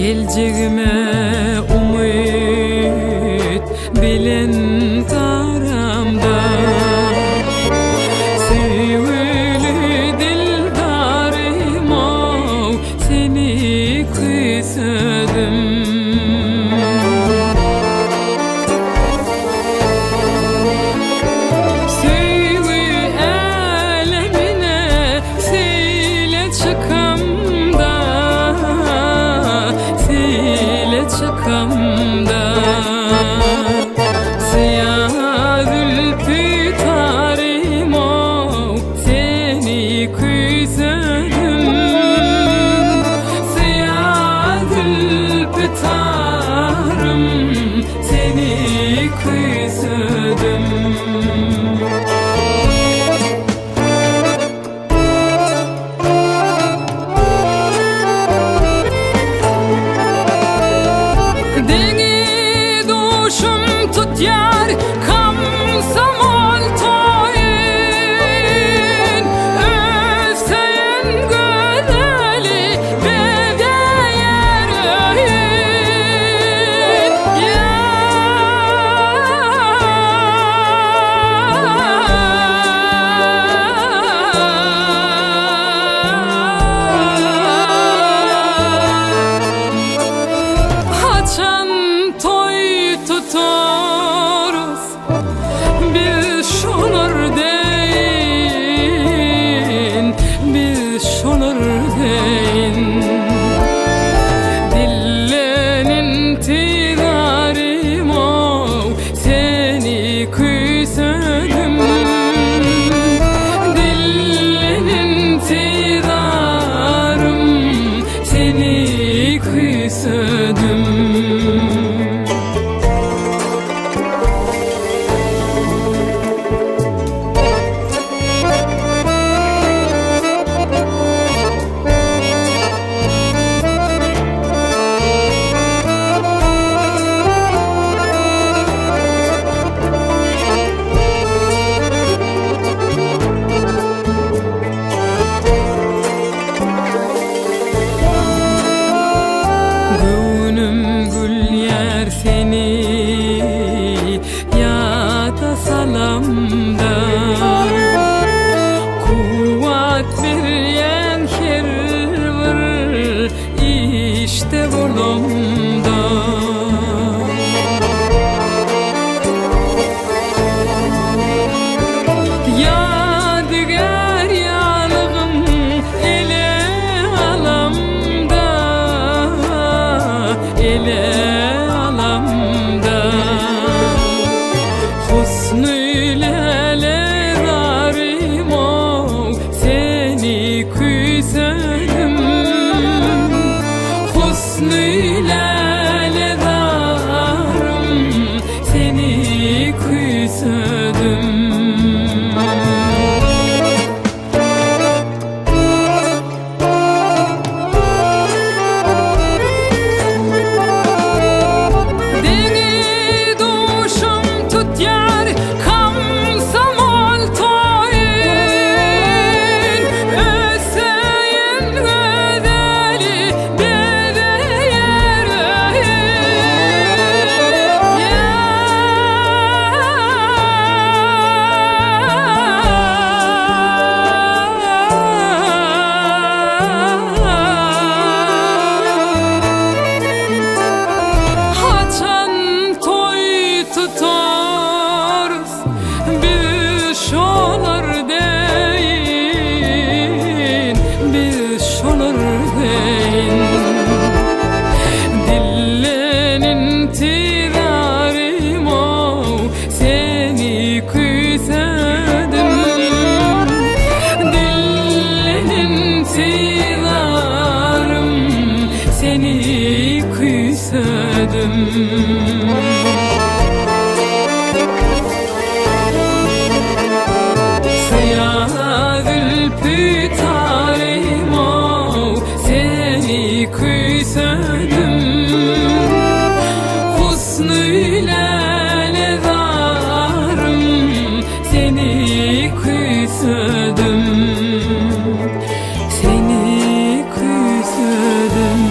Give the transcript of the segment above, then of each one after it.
Geleceğime umut bilen karamda. Sevgili dildarım o, seni küsödüm. Sevgi elemine seyle çıkamda, seyle çıkamda. Siyah zülfü tarim o, seni küsödüm. Siyah zülfü tarım, seni küsödüm. Deni duşum tutyar kamsamol toyun. Öseyin güzeli bedeyer öğün. Haçan toy tutarız biz şolar deyin, biz şolar deyin. Dillenin tidarim o, seni küsödüm. Dillenin tidarım, seni küsödüm. Gönlüm gül yer seni ya da salamda. Kuvvet beryen her bir işte bolumda. Yadigar yalığım ele alamda, ele alamda. Husnü ile zarim o, seni küsödüm. Husnü ile zarım, seni küsödüm. Deni duşum tutyar kamsamol toyun. Öseyin güzeli bedeyer öğün. Haçan toy tutarız biz şolar deyin, biz şolar deyin. Dillenin tidarim o, seni küsödüm. Dillenin tidarım, seni küsödüm. Siyah zülfü tarim o, seni küsödüm. Husnü ile zarım, seni küsödüm. Seni küsödüm.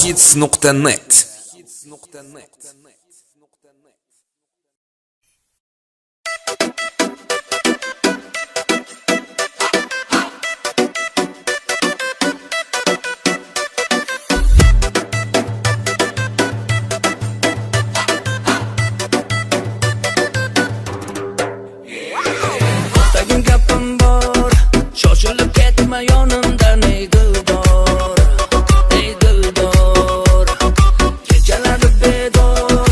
arabhits.net. Tagin gapim bor, shoshilib ketma yonimdan, ey dildor, ey dildor. Kechalari bedor.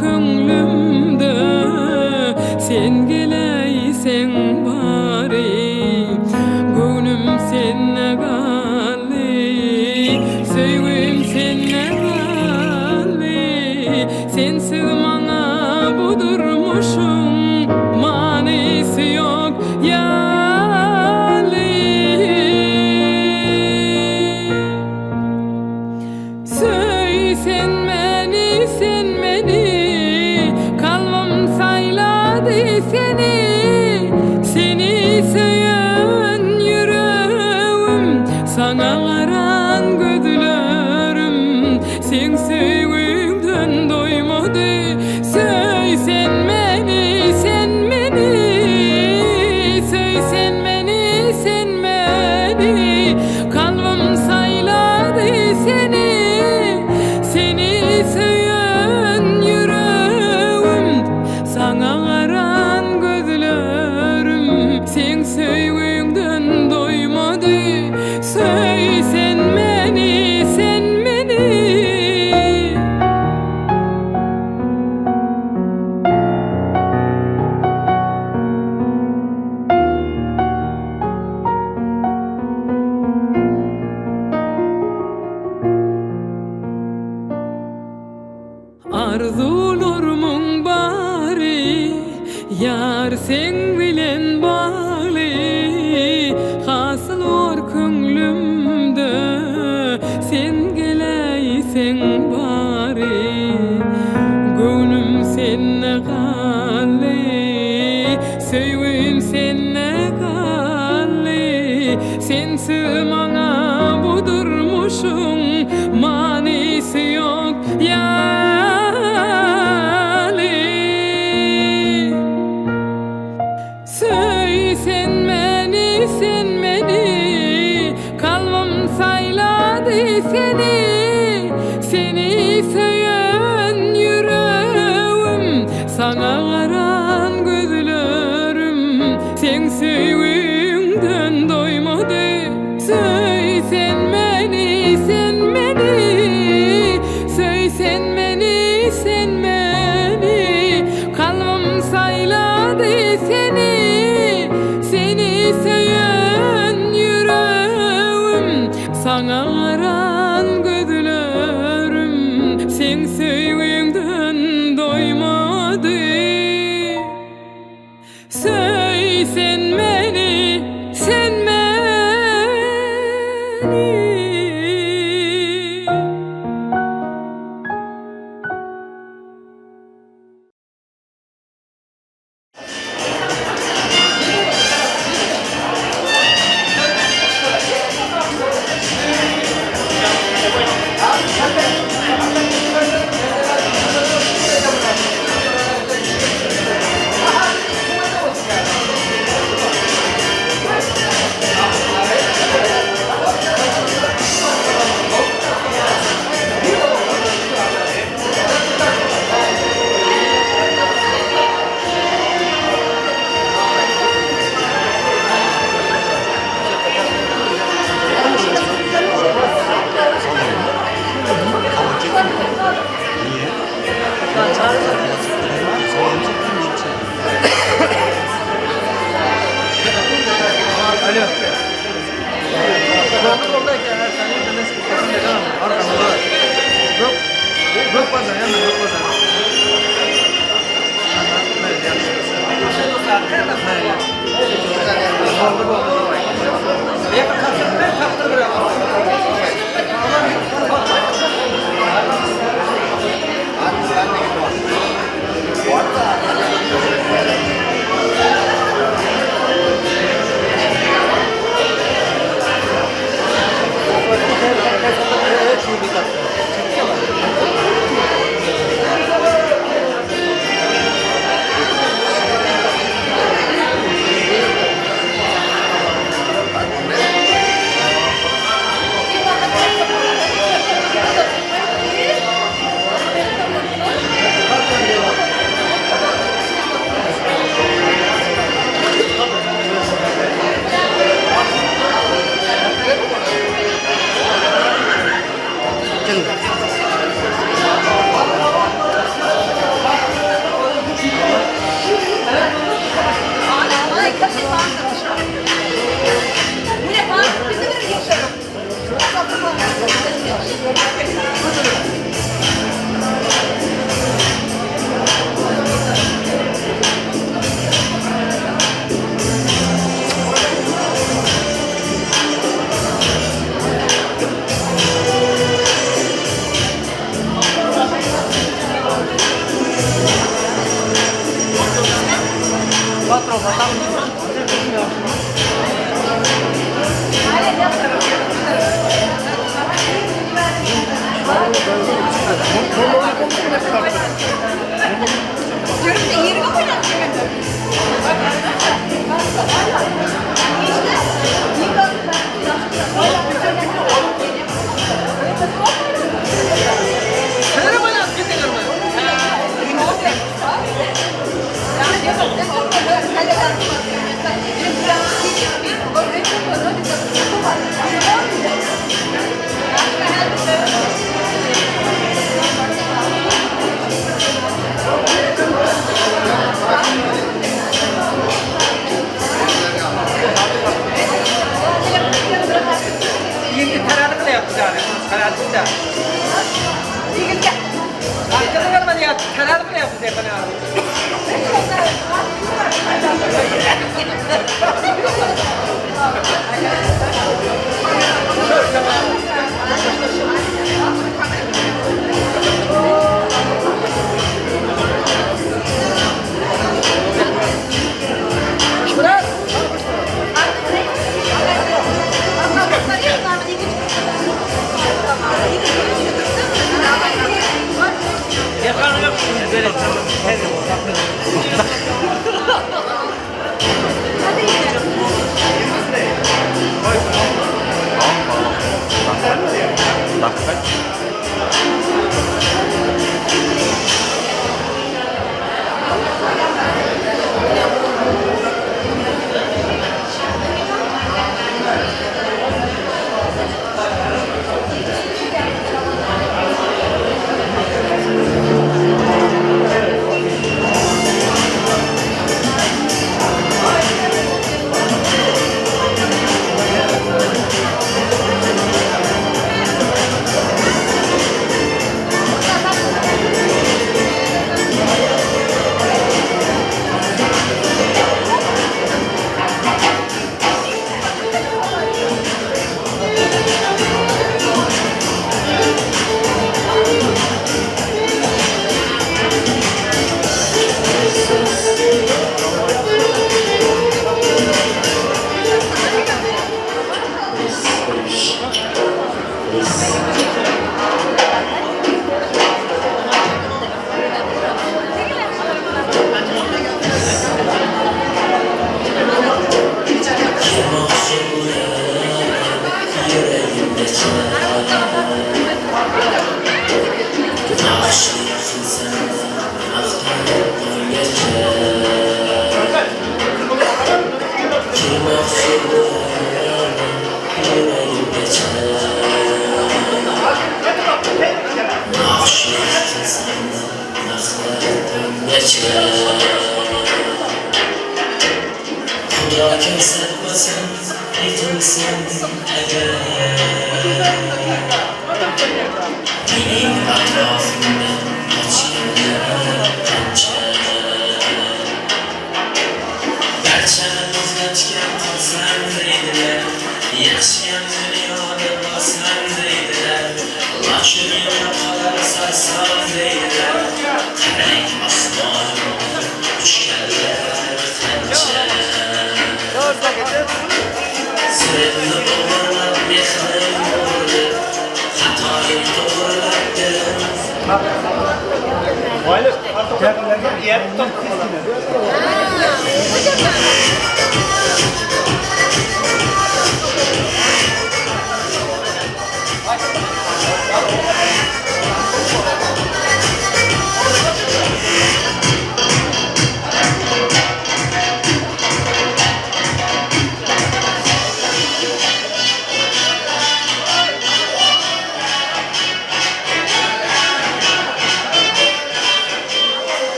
köňlümde sen geleysen bari Gönlüm senne galdy Söýgüm senne galdy Sensiz maňa bu durmuşum manysy yok ýaly. Söy sen beni, sen beni, kalbim sayladı seni. Seni söyen yüreğim, sana varan gözlerim, sen söygünden doymadı. Söy sen beni, sen beni, söy sen beni, sen beni, kalbim sayladı seni. Seni söyen yüreğim, sana varan gözlerim, sen söygünden doymadı. Söy sen beni, sen beni. Arzularımın bari, yar sen bilen bağlı, hasıl or köňlümde sen geleysen bari. Gönlüm senne galdy, söýgüm senne galdy, sensiz maňa bu durmuşum manysy yok ýaly. Söy sen beni, sen beni, kalbim sayladı seni. Seni Thank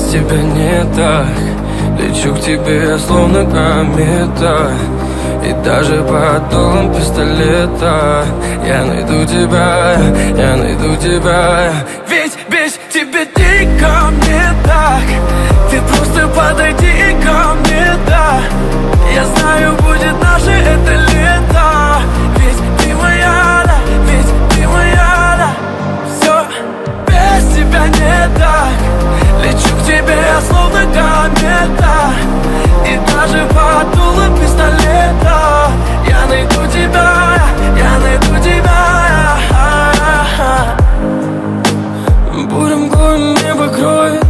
без тебя не так. Лечу к тебе, словно комета, и даже под дулом пистолета я найду тебя, я найду тебя. Ведь без тебя дико мне так. Ты просто подойди ко мне, да. Я знаю, будет наше это лето. Ведь ты моя, да, ведь ты моя, да. Все без тебя не так. Лечу к тебе, словно комета, и даже под дулом пистолета я найду тебя, я найду тебя. Буря мглой небо кроет,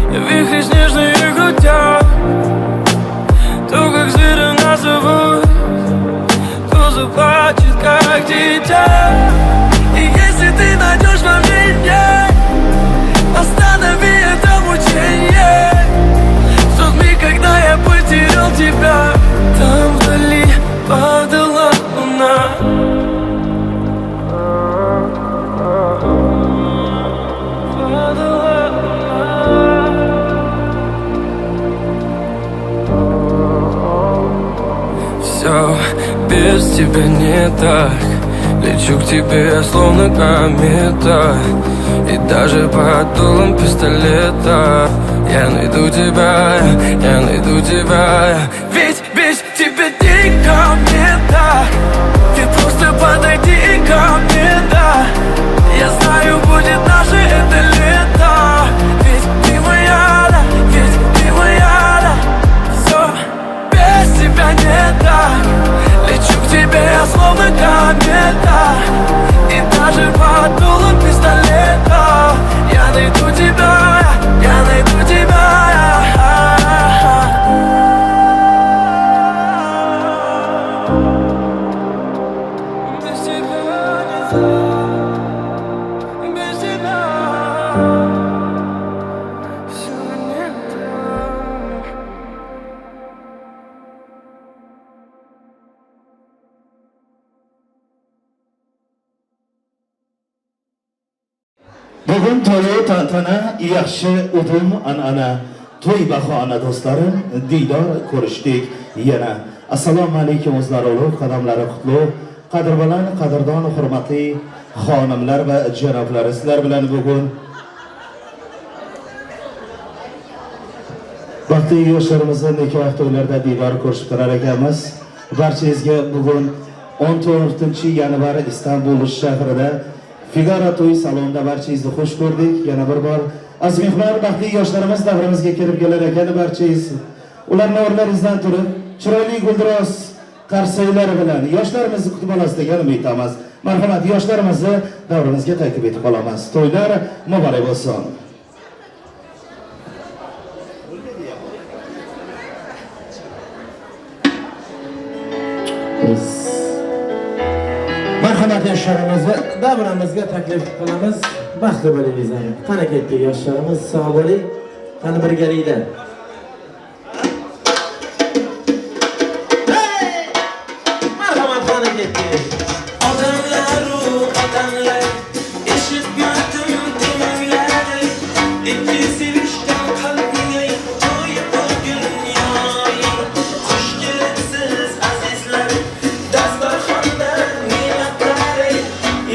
вихри снежные крутят. То, как зверя нас зовут, то заплачет, как дитя. И если ты найдешь во мне, останови это мучение. В тот миг, когда я потерял тебя, там вдали падала луна. Падала луна. Все без тебя не так. Лечу к тебе, словно комета, и даже под дулом пистолета я найду тебя, я найду тебя. Ведь без тебя дико мне так. Ты просто подойди ко мне, да. Я знаю, будет наше это лето. Ведь ты моя, да, ведь ты моя, да. Все без тебя не так. Лечу к тебе, словно комета, и даже под дулом пистолета я найду тебя, я найду тебя. Без тебя не так, без тебя все не так. Bugun to'yu tantana, yaxshi udum an'ana, to'y bahona do'stlarim, diydor ko'rishdik yana. Assalomu alaykum o'zlari ulug', qadamlari qutlug', qadrbaland, qadrdon, hurmatli xonimlar va janoblar. Sizlar bilan bugun baxtli yoshlarimizni nikoh to'ylarida diydor ko'rishib turar ekanmiz. Barchangizga bugun 14 yanvar Istanbul shahrida Figaro to'y salonida barchangizni xush ko'rdik. Yana bir bor aziz mehmonlar, baxtli yoshlarimiz davramizga kirib kelar ekan, barchangiz ularni o'rnlaringizdan turib, chiroyli guldiroz qarsaklar bilan yoshlarimizni kutib olasiz degan umiddamiz. Marhamat, yoshlarimizni davramizga taklif etib qolamiz. To'ylar muborak bo'lsin. Marhamat, yoshlarimizni davramizga taklif qilamiz. Baxtli bo'linglar. Qani ketdik, yoshlarimiz, sog' bo'ling. Qani birgalikda. Hey! Marhamat, qani ketdik. Odamlar, odamlar, eshitmadim demanglar. Ikki sevishgan qalbingga to'y bugun yoy. Xush kelibsiz, azizlar, dasturxonda ne'matlar.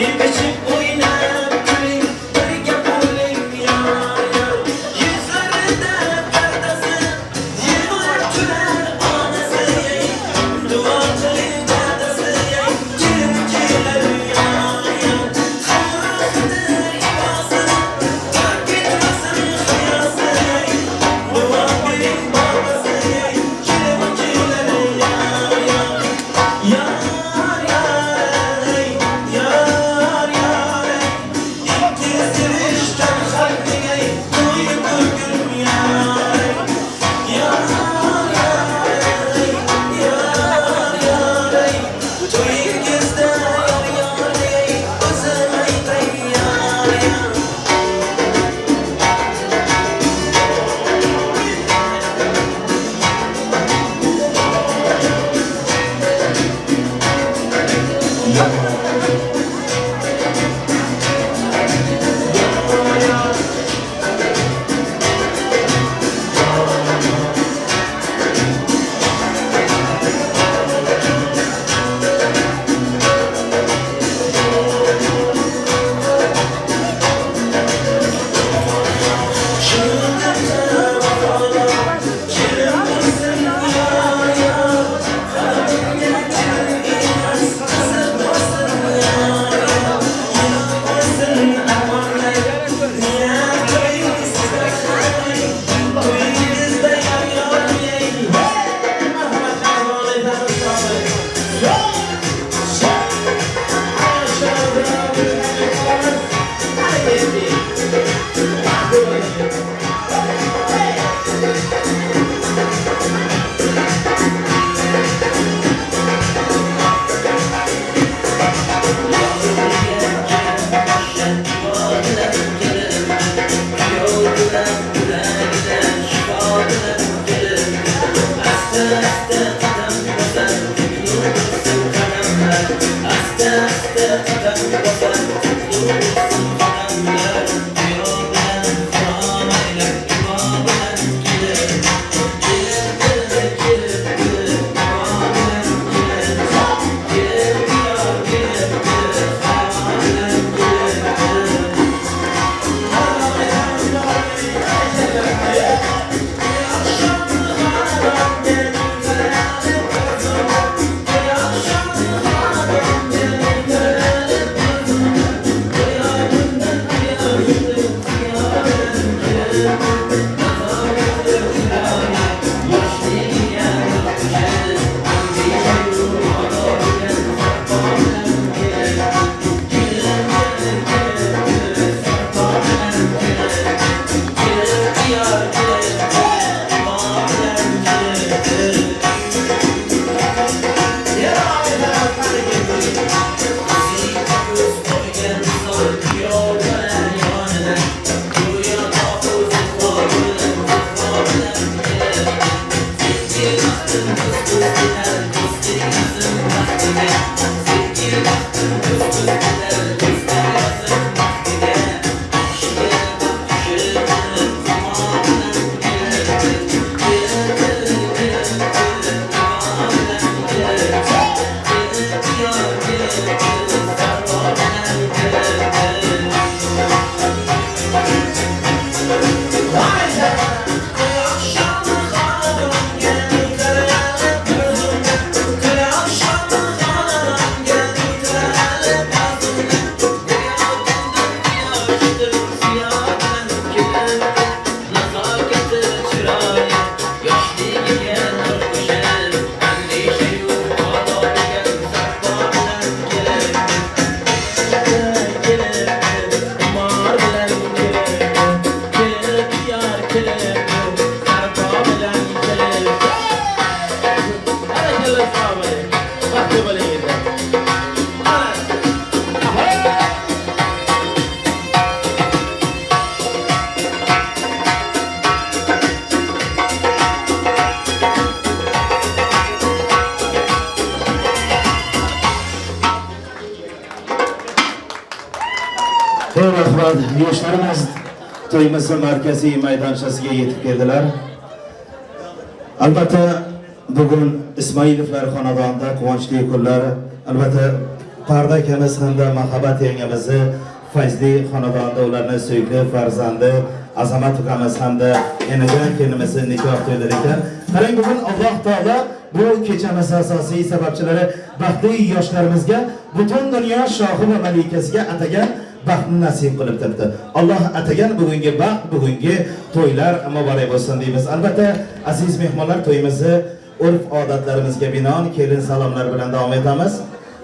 Yeb ichib, o'ynab kuling, birga bo'ling yor yor. Yuzlarida parda. Rahmat. Yoshlarimiz to'yimizni markaziy maydonchasiga yetib keldilar. Albatta bugun Ismoilovlar xonadonida quvonchli kunlar. Albatta Parda akamiz hamda Muhabbat yangamizni fayzli xonadonida ularni suyukli farzandi Azamat ukamiz hamda enajon kelinimizni nikoh to'ylar ekan. Qarang, bugun Alloh taolo bu kechamiz asosiy sababchilari baxtli yoshlarimizga butun dunyo shohi va malikasiga atagan baxtni nasib qilib turibdi. Alloh atagan bugungi baxt, bugungi to'ylar muborak bo'lsin deymiz. Albatta aziz mehmonlar, to'yimizni urf odatlarimizga binoan kelin salomlar bilan davom etamiz.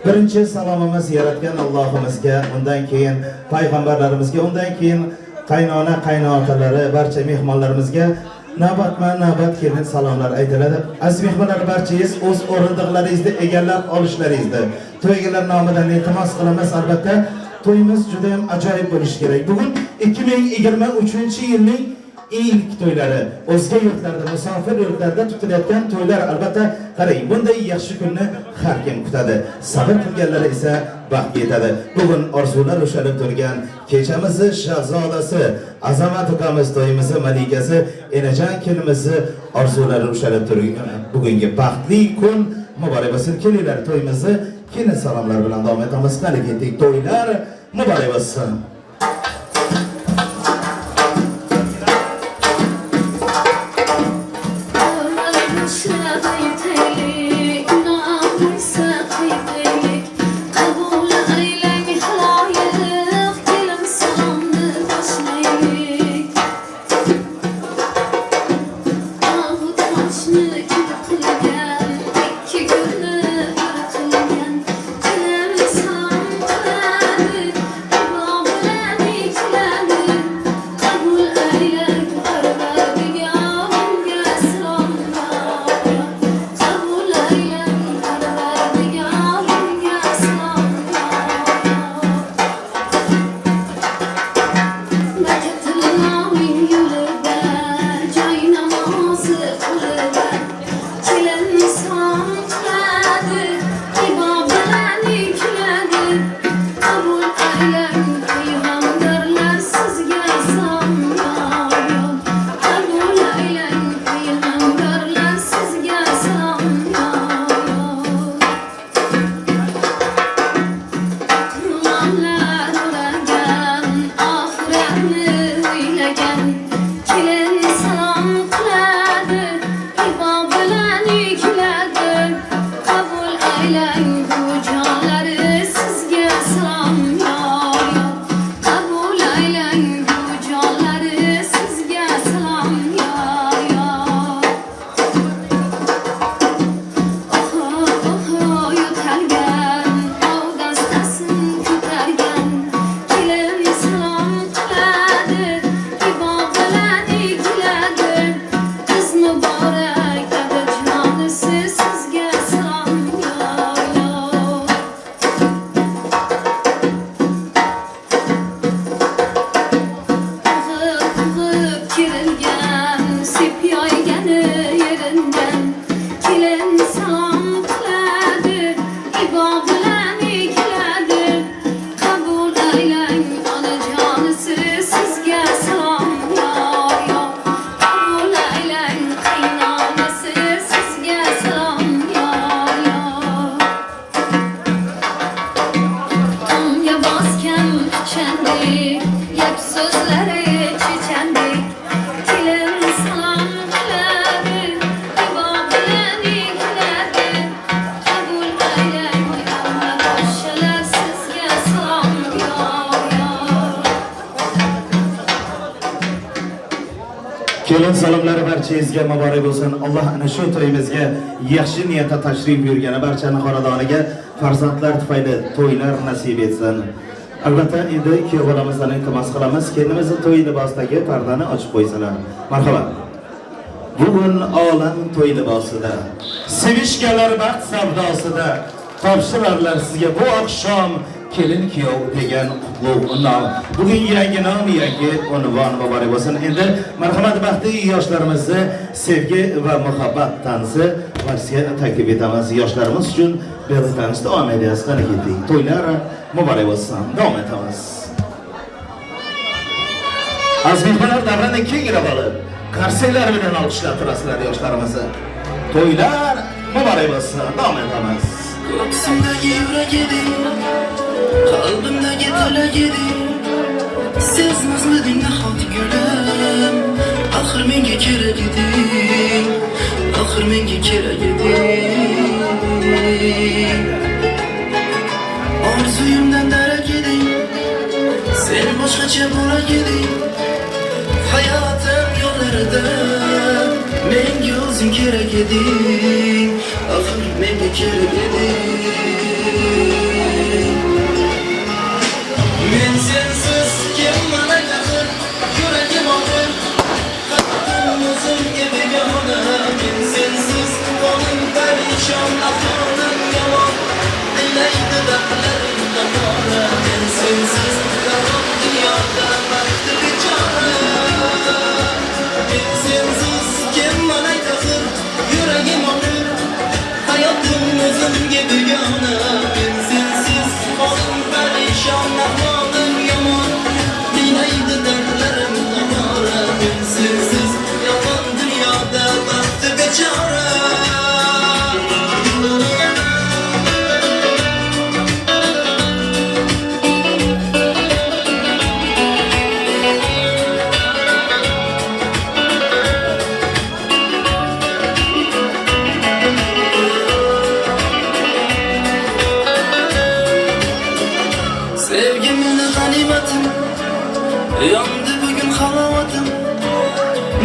Birinchi salomimiz yaratgan Allohimizga, undan keyin payg'ambarlarimizga, undan keyin qaynona, qaynotalari, barcha mehmonlarimizga navbatma-navbat kelin salomlar aytiladi. Aziz mehmonlar, barchangiz o'z o'rindiqlaringizni egallab olishlaringizni to'ygalar nomidan iltimos qilamiz. Albatta to'yimiz juda ham ajoyib bo'lishi kerak. Bugun 2023-yilning ilk to'ylari, o'zga yurtlarda, musofir yurtlarda tutilayotgan to'ylar. Albatta qarang, bunday yaxshi kunni har kim kutadi. Sabr qilganlari esa baxtga yetadi. Bugun orzular ushalib turgan kechamizni shahzodasi Azamat ukamiz, to'yimizni malikasi enajon kelinimizni orzulari ushalib turgan bugungi baxtli kun muborak bo'lsin. Kelinglar, to'yimizni kelin salomlar bilan davom etamiz. Qani ketdik, to'ylar muborak bo'lsin. Kelin salomlari barchangizga muborak bo'lsin. Alloh ana shu to'yimizga yaxshi niyatda tashrif buyurgani barchani xonadoniga farzandlar tufayli to'ylar nasib etsin. Albatta endi kuyov bolamizdan iltimos qilamiz, kelinimizni to'y libosidagi pardani ochib qo'ysalar. Marhamat. Bugun olam to'y libosida, sevishganlar baxt savdosida topshirarlar sizga bu oqshom kelin kuyov degan qutlug' nom. Bugun yangi nom, yangi unvon muborak bo'lsin. Endi marhamat, baxtli yoshlarimizni sevgi va muhabbat tansi valsga taklif etamiz. Yoshlarimiz uchun beli tans davom etyapmiz. Qani ketdik. To'ylar muborak bo'lsin. Davom etamiz. Aziz mehmonlar, davrani kengroq olib, qarsaklar bilan olqishlab turasizlar yoshlarimizni. To'ylar muborak bo'lsin. Davom etamiz. Ko'ksimdagi yurak eding, qalbimdagi tilak eding. Sezmasmiding nahot gulim, axir menga kerak eding, axir menga kerak eding. Orzuyimdan darak eding, sen boshqacha bo'lak eding. Hayotim yo'llarida menga o'zing kerak eding, axir menga kerak eding. Men sensiz kimman axir, yuragim og'ir, hayotim o'zimga begona. Men sensiz qolim parishon, ahvolim yomon, qiynaydi dardlarim tobora. Men sensiz yolg'on dunyoda baxti bechora. Men sensiz kimman axir, yuragim og'ir, hayotim o'zimga begona. Men sensiz holim parishon, ahvolim yomon, qiynaydi dardlarim tobora. Men sensiz yolg'on dunyoda baxti bechora. Sevgimni g'animatim, yondi bugun halovatim.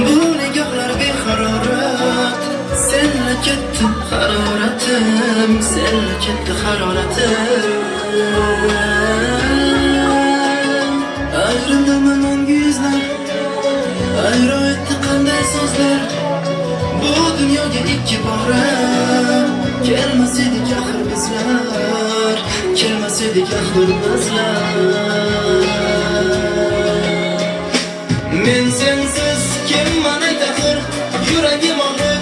Bu nigohlar beharorat, senla ketdi haroratim, senla ketdi haroratim. Ayrildimi mangu yuzlar, ayro etdi qanday so'zlar. Bu dunyoga ikki bora kelmas edik axir bizlar, kelmas edik axir bizlar. Men sensiz kimman ayt axir, yuragim og'ir,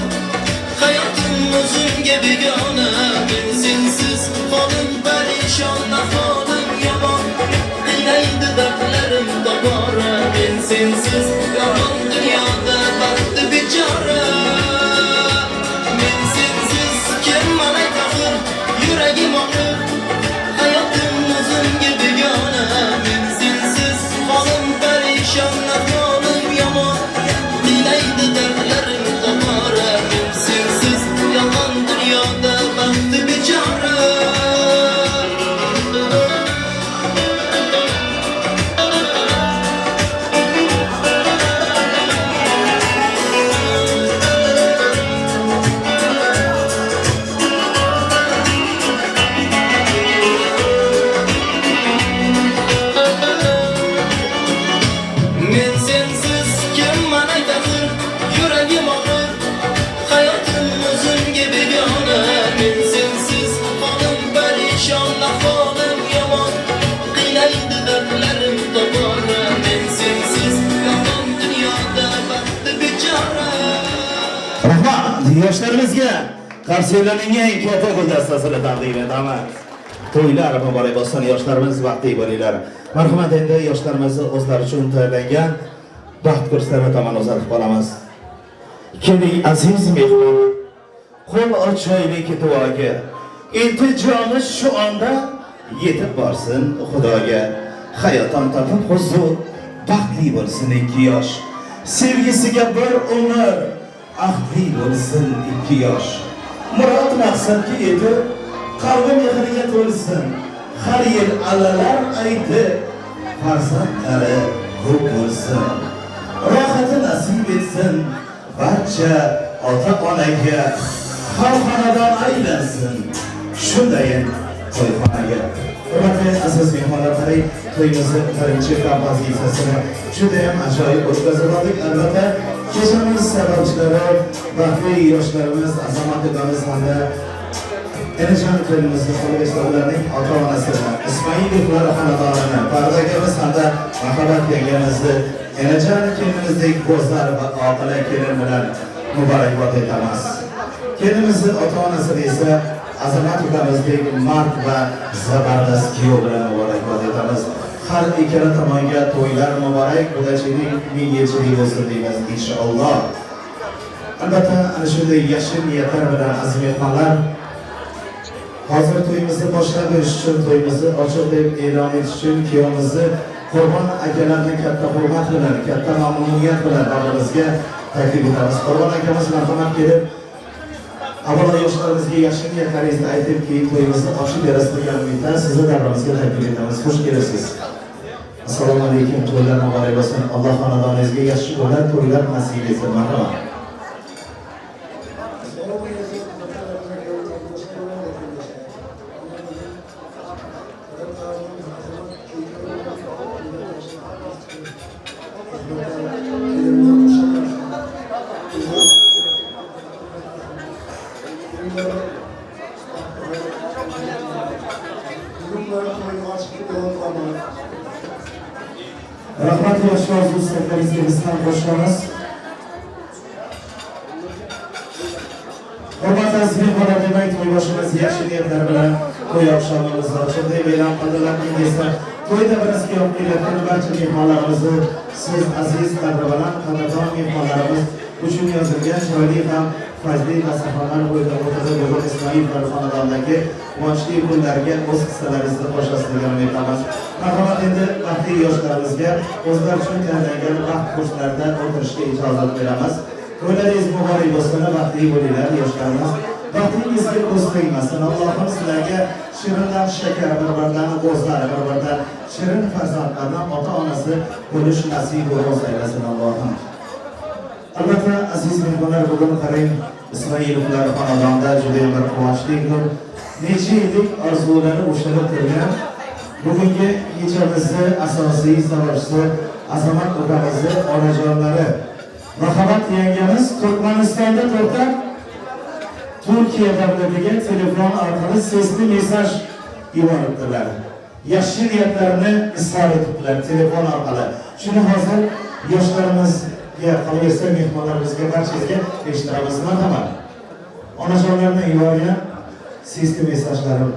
hayotim o'zimga begona. Men sensiz holim parishon, ahvolim yomon, qiynaydi dardlarim tobora. Men sensiz yolg'on dunyoda baxti bechora. Men sensiz kimman ayt axir, yuragim og'ir, hayotim o'zimga begona. Men sensiz holim parishon, ahvolim yomon, qiynaydi dardlarim tobora. Men sensiz yolg'on dunyoda baxti bechora. Men sensiz kimman ayt axir, yuragim og'ir, hayotim o'zimga begona. Men sensiz holim parishon, ahvolim yomon, qiynaydi dardlarim tobora. Men sensiz yolg'on dunyoda baxti bechora. Rahmat yoshlarimizga qarsaklarning eng katta guldastasini taqdim etamiz. To'ylar muborak bo'lsin, yoshlarimiz baxtli bo'linglar. Marhamat, endi yoshlarimizni o'zlari uchun tayyorlangan baxt kurslari tomon uzatib qolamiz. Keling aziz mehmon, qo'l ochaylik duoga. Iltijomiz shu onda yetib borsin Xudoga. Hayotdan topib huzur, baxtli bo'lsin ikki yosh. Sevgisiga bir umr ahdli bo'lsin ikki yosh. Murod maqsadga yetib, qalbi mehriga to'lsin. Har yil allalar aytib, farzandlari ko'p bo'lsin. Rohati nasib etsin barcha ota-onaga, har xonadon aylansin shundayin to'yxonaga. Hurmatli aziz mehmonlar, qarang, to'yimizni birinchi kompozitsiyasini judayam ajoyib o'tkazib oldik. Albatta, kechamiz sababchilari baxtli yoshlarimiz Azamat ukamiz hamda Enajon kelinimizni qolaversa ularning ota-onasini, Ismoilovlar xonadonini, Farida akamiz hamda Muhabbat yangamizni Enajon kelinimizdek go'zal va oqila kelin bilan muborakbod etamiz. Kelinimizni ota-onasini esa Azamat ukamizdek mard va zabardast kuyov bilan muborakbod etamiz. Har ikkala tomonga to'ylar muborak, qudachilik ming yilchilik bo'lsin deymiz inshaalloh. Albatta ana shunday yaxshi niyatlar bilan aziz mehmonlar, hozir to'yimizni boshlab berish uchun, to'yimizni ochiq deb e'lon etish uchun kuyovimizni Qurbon akalarni katta hurmat bilan, katta mamnuniyat bilan davramizga taklif etamiz. Qurbon akamiz marhamat kelib, avvalo yoshlarimizga yaxshi niyatlaringizni aytib, keyin to'yimizni ochib berasiz degan umidda sizni davramizga taklif etamiz. Xush kelibsiz. Assalomu alaykum, to'ylar muborak bo'lsin. Alloh xonadoningizga yaxshi kunlar, to'ylar nasib etsin. Marhamat. Rahmat yaxshi orzu istaklaringizga biz ham qo'shilamiz. Hurmatli aziz mehmonlar, demak to'yboshimiz yaxshi niyatlar bilan to'y oqshomimizni ochiq deb e'lon qildilar. Endi esa to'yda birozga olib kelayotgan barcha mehmonlarimizni siz aziz, qadri baland, qadrdon mehmonlarimiz uchun yozilgan chiroyli ham fayzli dasturxonlar bo'yida o'tirib bugun Ismoilovlar xonadonidagi quvonchli kunlarga o'z hissalaringizni qo'shasiz degan umiddamiz. Marhamat, endi baxtli yoshlarimizga o'zlari uchun tanlangan baxt kursilarida o'tirishga ijozat beramiz. To'ylaringiz muborak bo'lsin, baxtli bo'linglar yoshlarimiz. Baxtingizga ko'z tegmasin. Allohim sizlarga shirindan shakar, bir-biridan o'zlari, bir-biridan shirin farzandlardan ota-onasi bo'lish nasib ro'z aylasin Allohim. Albatta aziz mehmonlar, bugun qarang Ismoilovlar xonadonida juda bir quvonchli kun. Necha yillik orzulari ushalib turgan bugungi kechamizni asosiy sababchisi Azamat ukamizni onajonlari Marhamat yangamiz Turkmanistonda to'xtab Turkiya davlatiga telefon orqali sesli mesaj yuboribdilar. Yaxshi niyatlarini izhor etibdilar telefon orqali. Shuni hozir yoshlarimizga, qolaversa mehmonlarimizga, barchangizga eshittiramiz. Marhamat. Onajonlarni yuborgan sesli mesajlari.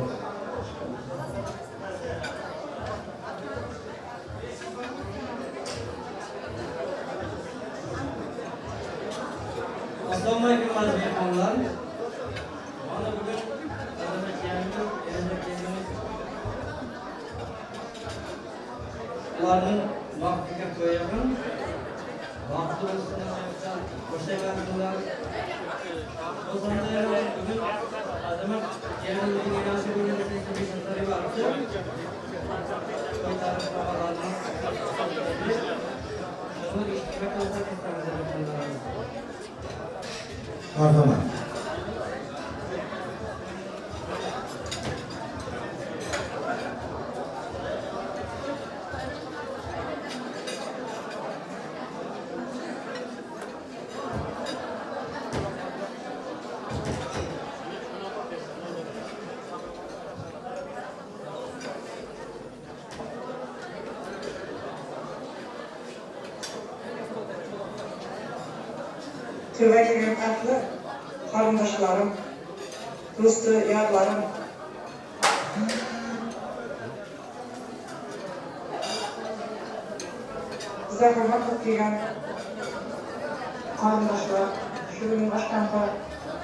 Assalomu alaykum aziz mehmonlar. Mana bugun Azamat yangamiz, Erimda kelinimiz ularning vaqtiga qo'yaman. Vaqti bo'lsin, qo'shayman. O'zanda bugun Azamat kelinimizning enasi bo'lgan mesajlari bordi. To'y tarixlarni shuni eshitib olsak, Marhamat. To'yga kelgan ahli qarindoshlarim, do'sti, yorlarim, bizga hurmat qilib kelgan qarindoshlar, shu kunning oshxonada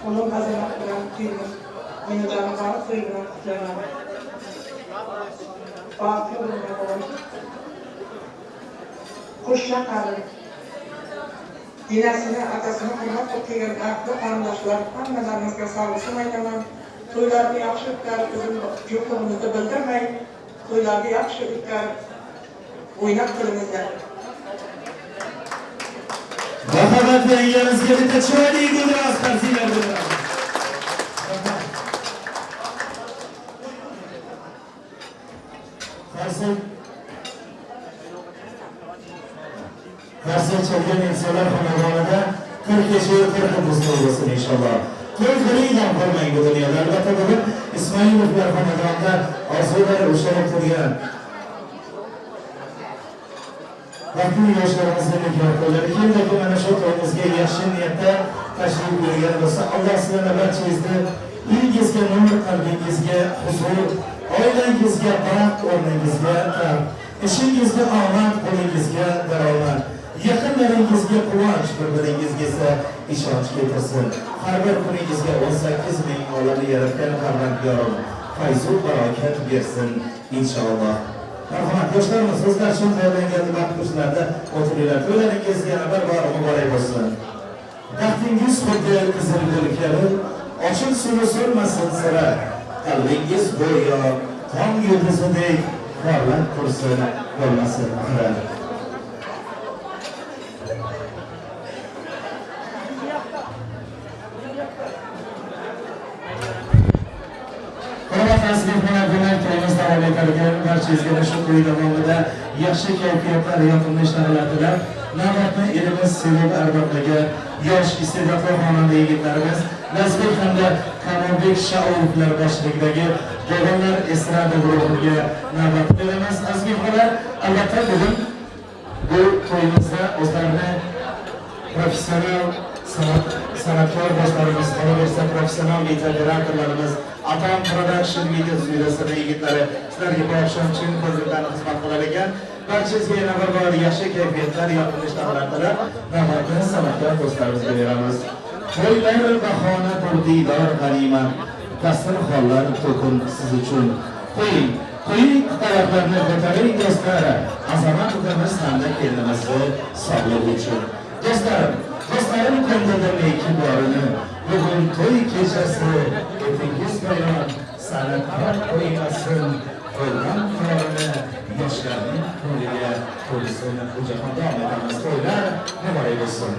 o'g'lim Azamat bilan to'yimiz, meni jonim to'yi bilan qutlayman. Baxtli bo'linglar o'g'lim. Qo'shna qarin, enasini, otasini hurmat qilib kelgan ahli qarindoshlar, hammalaringizga sog'liqni aytaman. To'ylarni yaxshi o'tkazib, bizim yo'qligimizni bildirmay, to'ylarni yaxshi o'tkazib, o'ynab qilingizlar. Marhamat yangamizga bitta chiroyli gulroz qarsiylar beramiz. Qarsak chalgan insonlar xonadonida 40 yashar 40 bo'lsin bo'lsin inshaalloh. To'y qiling ham qolmang bu dunyoda. Albatta bugun Ismoilovlar xonadonida orzulari ushalib turgan baxtli yoshlarimizni nikoh to'ylari kimdaki mana shu to'yimizga yaxshi niyatda tashrif buyurgan bo'lsa, Alloh sizlarni barchangizni uyingizga nur, qalbingizga huzur, oilangizga baxt, o'rningizga baxt, Ishingizga omad, qo'lingizga daromad, yaqinlaringizga quvonch, bir-biringizga esa ishonch keltirsin. Har bir kuningizga 18 ming olamni yaratgan Parvardigorim fayzu barokat bersin inshaalloh. Marhamat, yoshlarimiz o'zlari uchun tayyorlangan baxt kursilarda o'tiringlar. To'ylaringiz yana bir bor muborak bo'lsin. Baxtingiz xuddi qizil gul kabi ochilsin so'nmasin sira. Qalbingiz go'yo tong yulduzidek porlab tursin, bo'lmasin xira. Hurmatli aziz mehmonlar, demak to'yimiz davom etar ekan. Barchangizga shu to'y davomida yaxshi kayfiyatlar, yoqimli ishtahalar tilab, navbatni elimiz sevib ardoqlagan yosh iste'dodli xonanda yigitlarimiz Lazbek hamda Kamolbek Shaolovlar boshchiligidagi Dovonlar estrada guruhiga navbat beramiz. Aziz mehmonlar, albatta bugun bu to'yimizda o'zlarini professional san'atkor boshlarimiz, qolaversa professional video operatorlarimiz, Atam Production video studiyasida yigitlari sizlarga bu oqshom chin ko'ngildan xizmat qilar ekan. Barchangizga yana bir bor yaxshi kayfiyatlar, yoqimli ishtahalar tilab, navbatni san'atkor do'stlarimizga beramiz. To'ylar bahona diydor g'animat, dasturxonlar to'kin siz uchun. Qo'ying, qo'ying qadahlarni ko'taring do'stlar, azamat ukamiz hamda kelinimizni sog'lig'i uchun. Do'stlarim, do'stlarim ko'ngilda neki borini, bugun to'y kechasi etingiz bayon, san'atkor qo'ymasin, qo'ygan korini yoshlarning ko'ngliga to'lsin. Bu jahon davom etamiz. To'ylar muborak bo'lsin.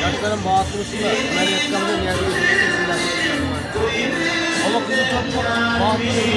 Yaşların bağıtmışsın da ameliyatlarında niye ama kızı çok bağıtmışsın.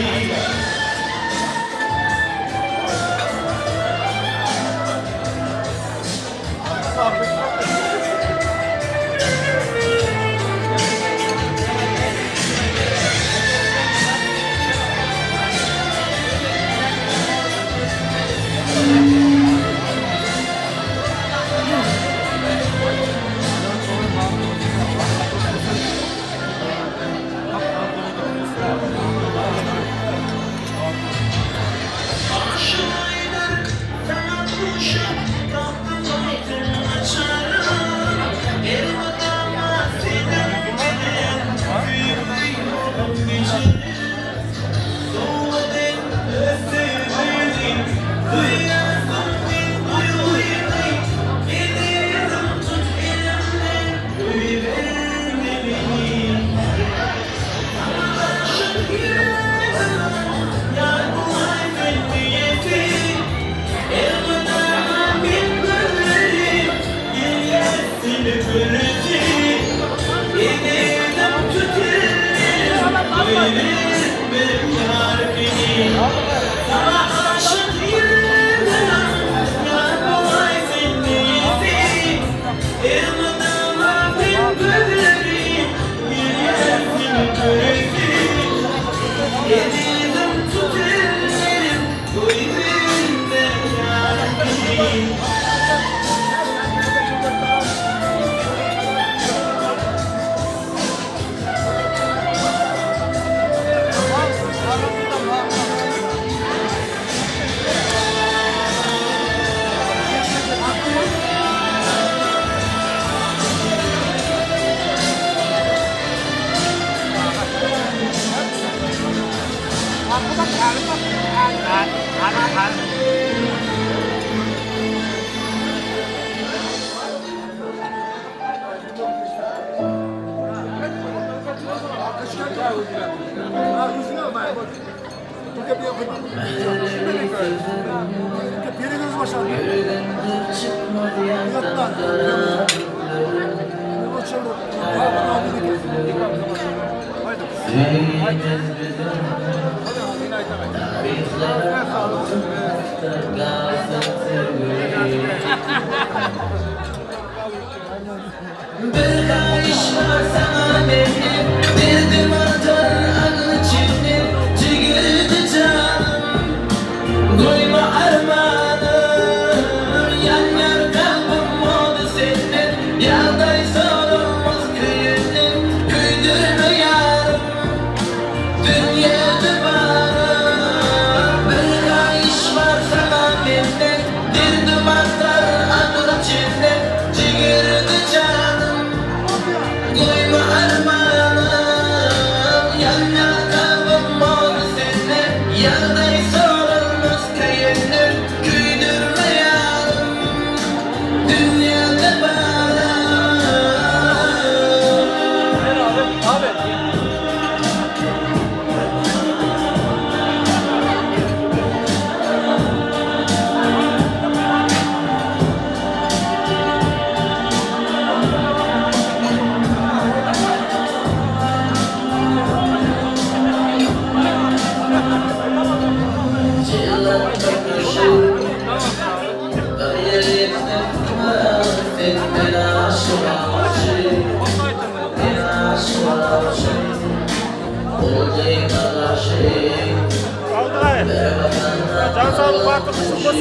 Can sağlık bahtı kuşluk olsun.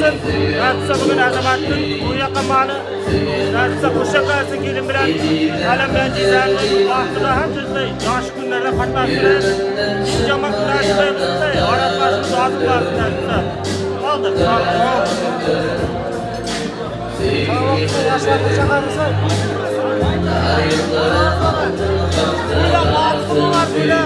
Nasipse bugün Azamat'ın uyuyakamağını, nasipse kuşa karşı gelin bilen, alem bilen cizerli, bahtı da hamcızlı, yaş günlerle katlaştılar. İncamak nasipse, Arap başımız ağzı lazım nasipse. Aldık, sağlık. Sağlık, yaşlar kuşa karşı. Buyla, bahtı var buyla.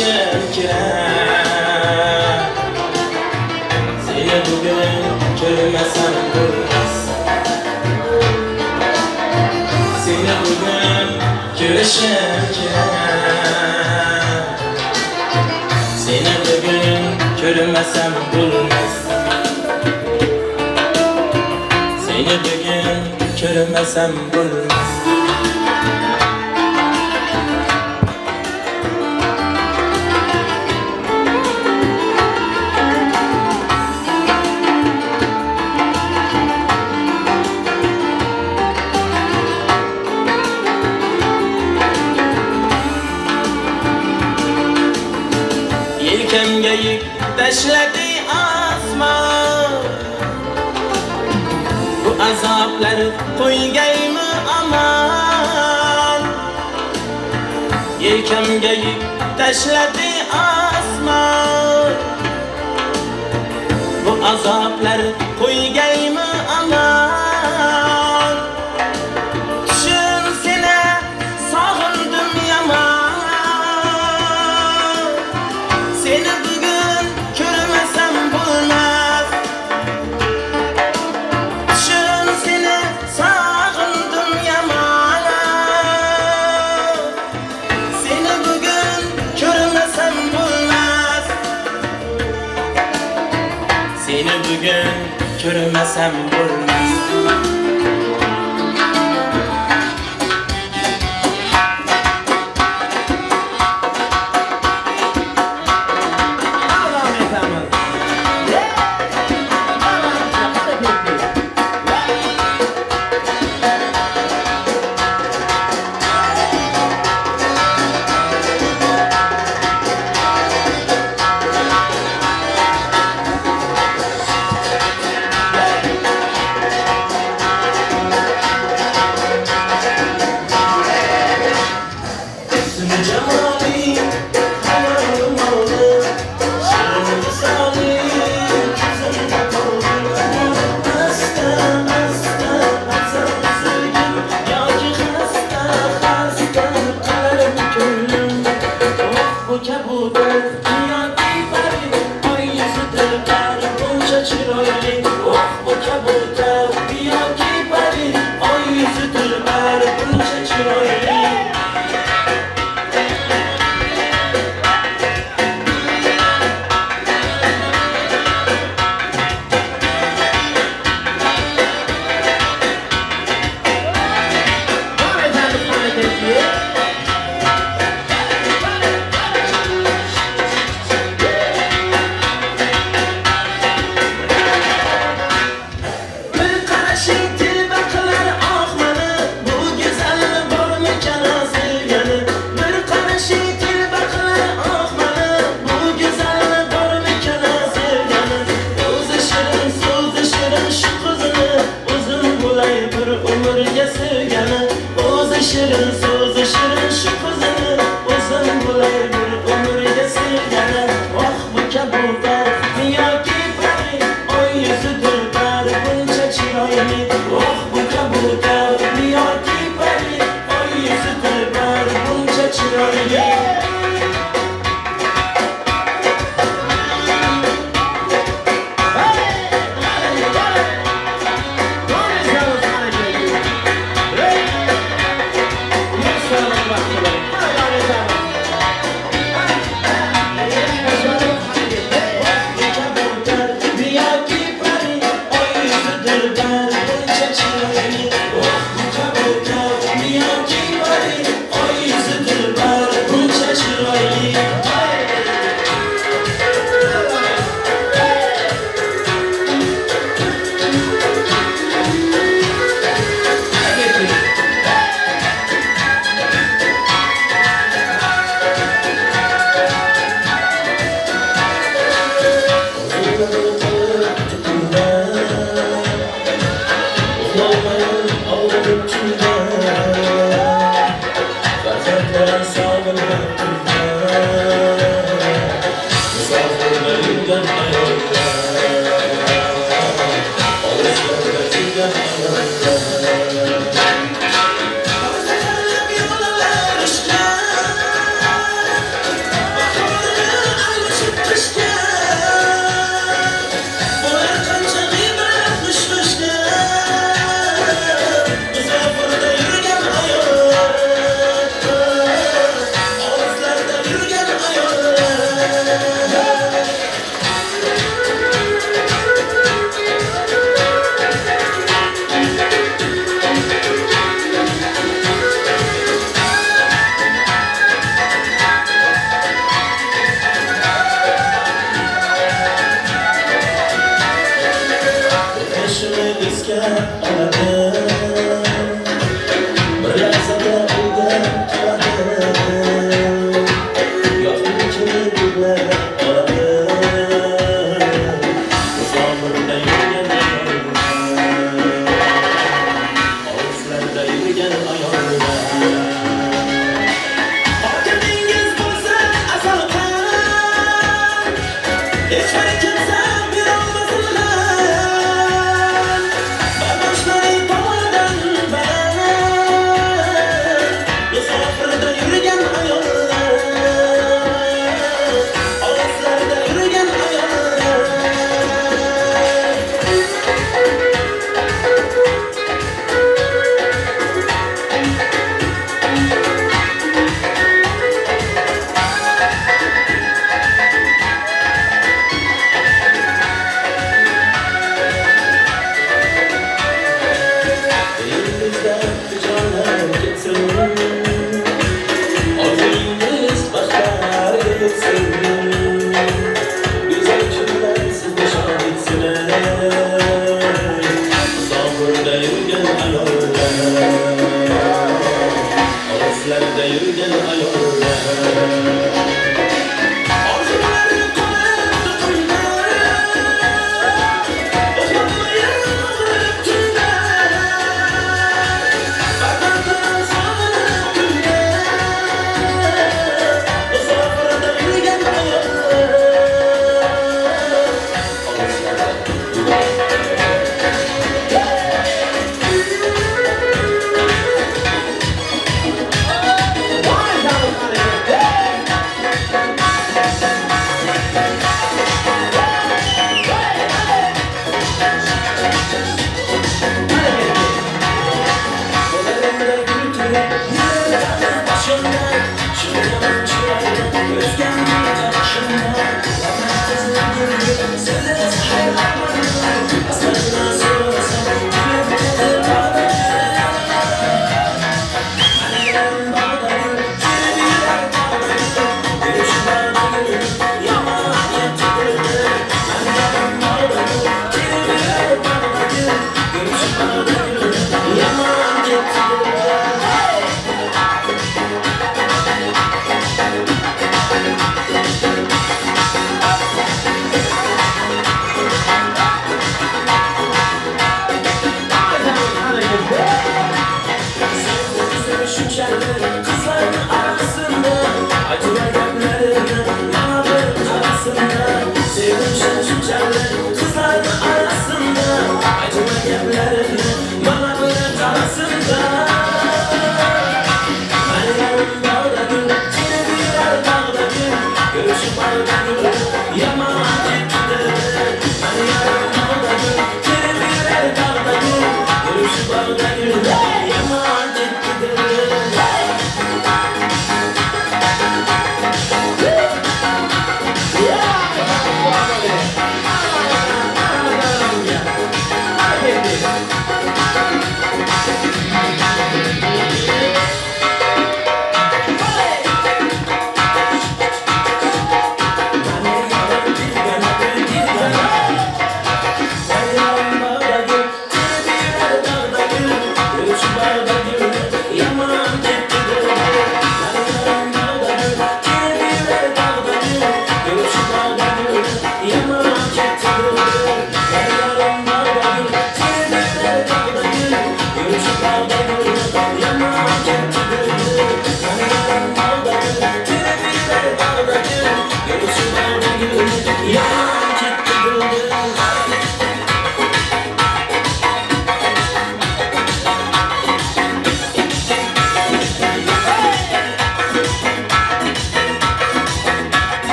Ko'rishim kerak. Seni bugun ko'rmasam bo'lmas. Seni bugun ko'rishim kerak. Seni bugun ko'rmasam bo'lmas. Seni bugun ko'rmasam bo'lmas. Yelkamga yuk tashladi osmon. Bu azoblar qo'ygaymi aman. Yelkamga yuk tashladi osmon. Bu azoblar qo'ygaymi aman. Tushun seni sog'indim yomon. Seni bugun ko'rmasam bo'lmas. Tushun seni sog'indim yomon. Seni bugun ko'rmasam bo'lmas. Seni bugun ko'rmasam bo'lmas. Davom etamiz. Qani ketdik. Hüsnü cemali, hayalım oldu. Şirin misali, gözümde kaldı. Hasta, hasta, atsam sevgim. Yoki xasta, xasta qilarim ko'nglim. Oh, bu kabutar, yoki pari, oy yuzi dilbar, buncha chiroyli. Oh, bu kabutar, yoki pari, oy yuzi dilbar, buncha chiroyli. Davom etamiz, qani ketdik.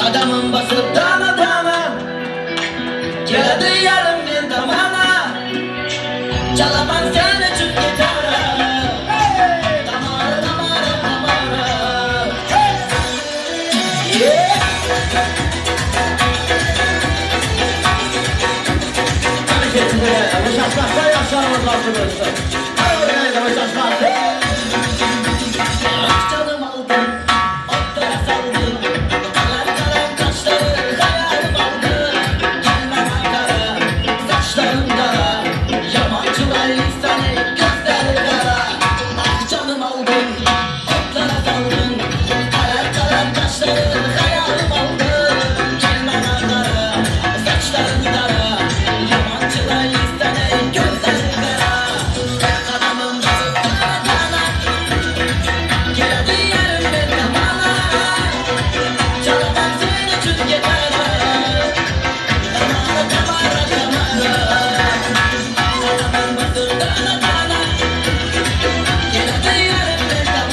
Qadamim bosib dama dama keladi yarim men tamana chalaman seni uchun gitara Tamara Tamara Tamara. Yeah. Qani ketdik. Yoshlar, yoshlarimiz baxtli bo'lsin. Qani o'ynaydi yoshlar. Canım aldın, otlara saldın. Karar karar kaşları hayalim aldı. Gelmem Ankara, saçların kara. Yabancılar seni gözleri kara. Ah canım aldın, otlara saldın. Karar karar kaşları hayalim aldı. Gelmem Ankara, saçların kara. Yabancılar seni gözleri kara. Kadamım basıp dana dana. Geldi yerim ben tamana. Çalaman senin için yeter. Tamara Tamara Tamara. Kadaman basır dana dana. Geldi yerim ben tamana.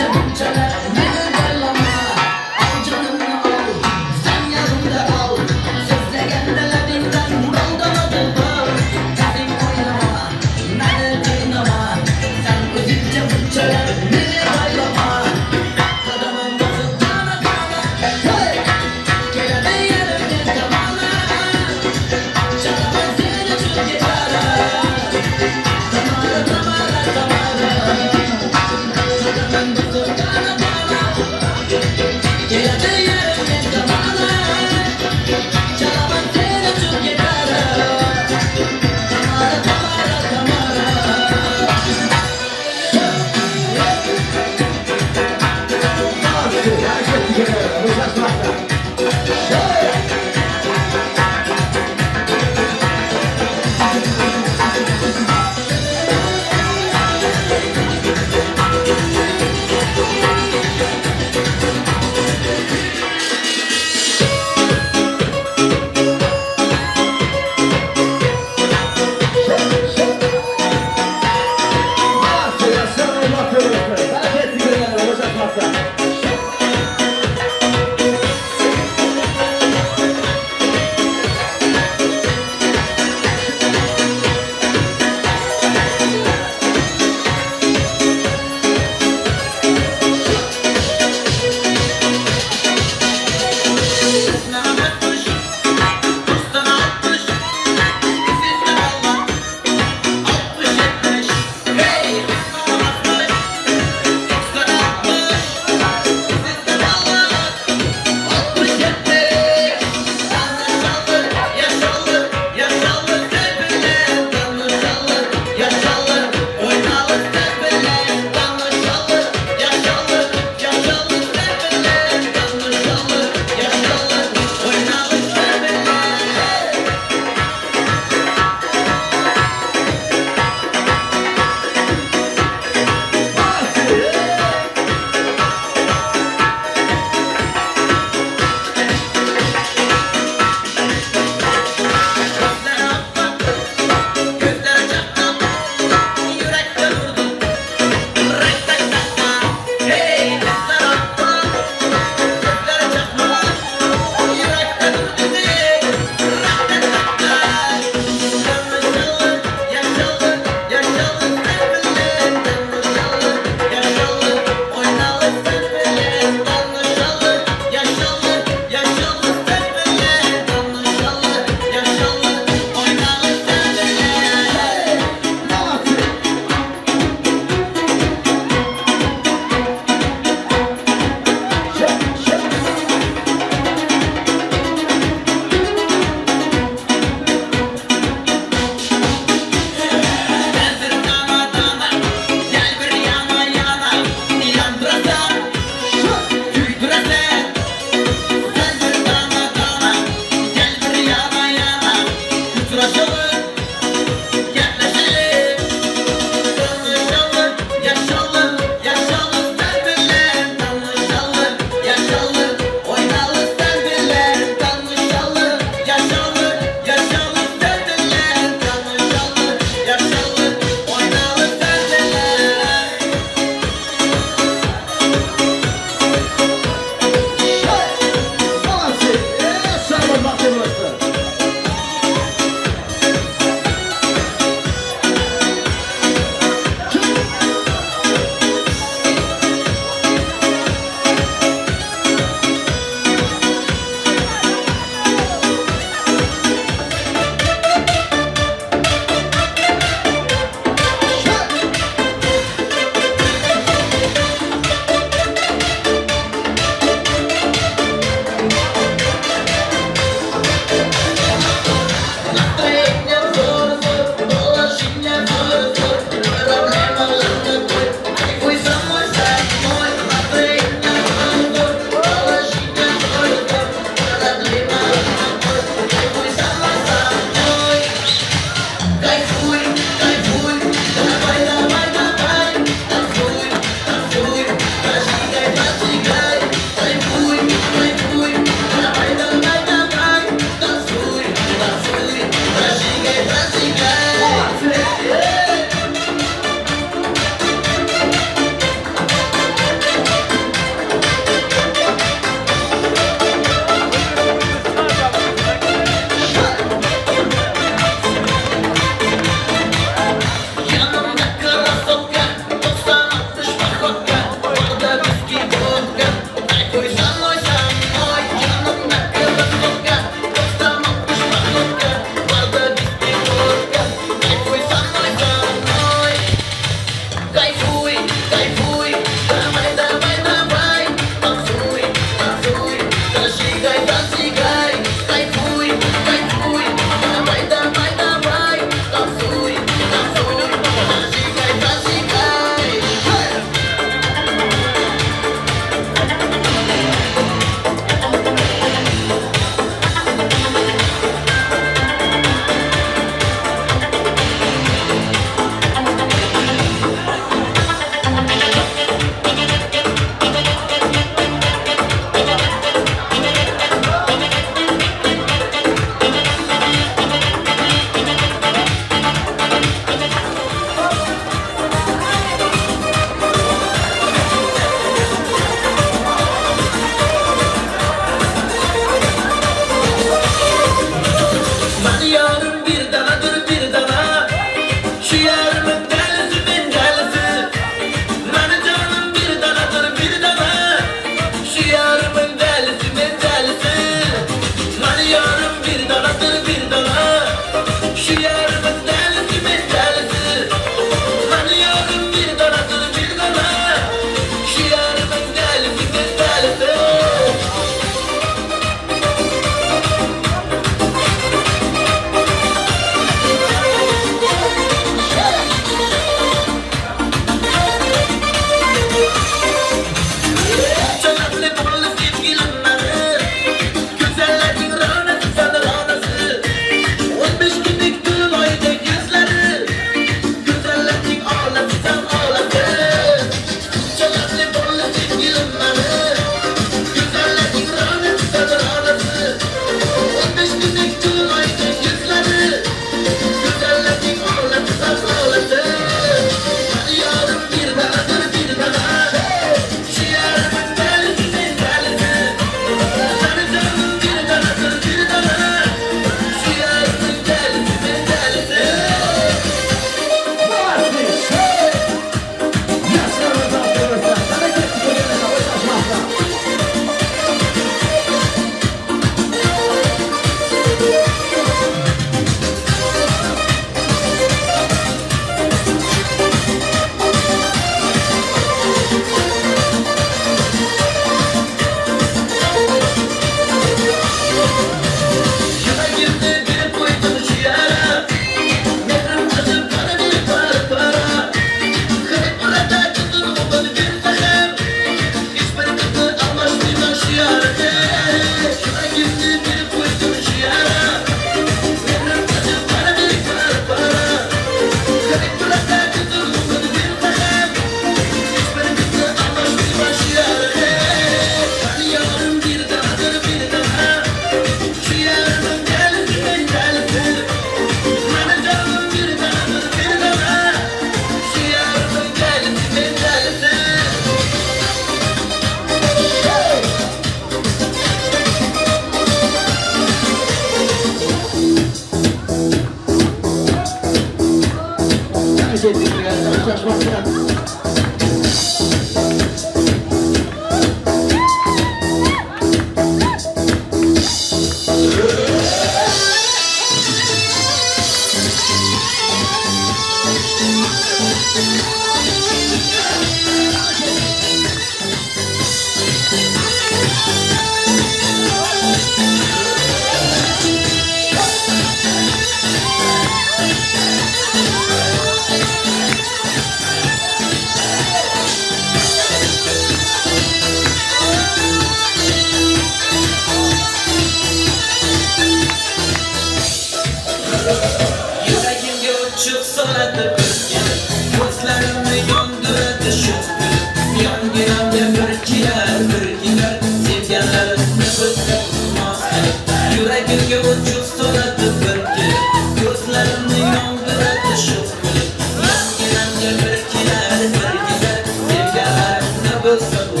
Bas bas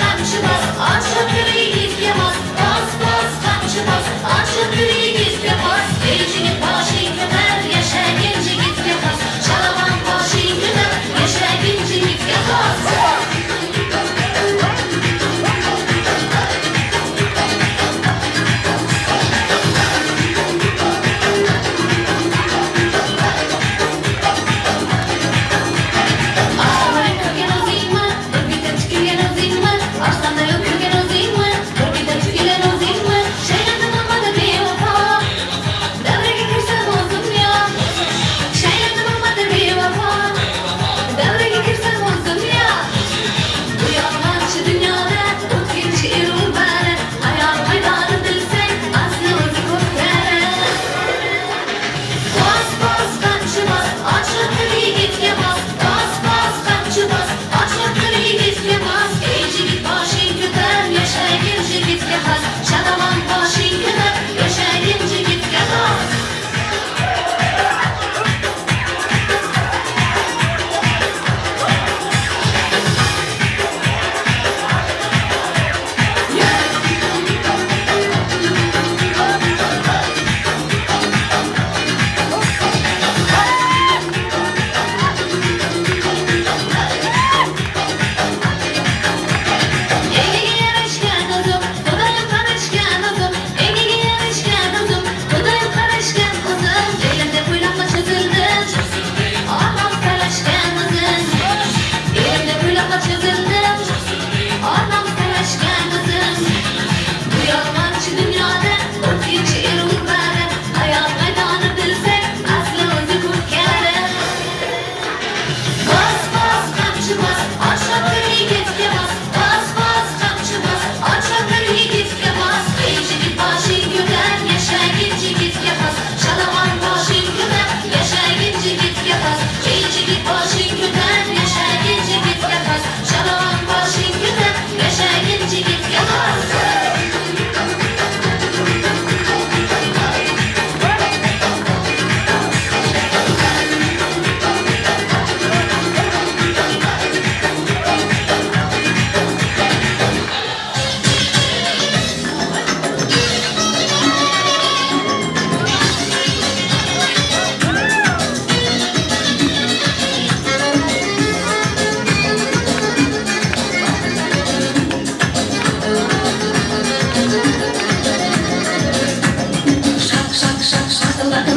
kamçı bas, aç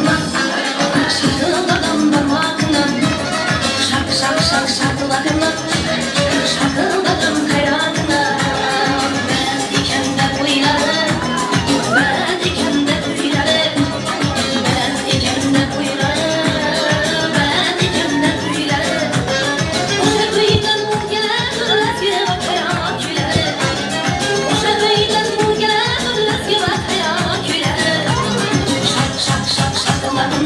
Barmağından, şakıldadan barmağından, şak şak şak şakılakından, şakıldadan kayrakından. Ben dikende kuyuları, ben dikende kuyuları, ben dikende kuyuları, ben dikende kuyuları. O'sha kuydan bo'lgan o'zga hayot kuylari, o'sha kuydan bo'lgan o'zga hayot kuylari. Shak shak shak shakılakından.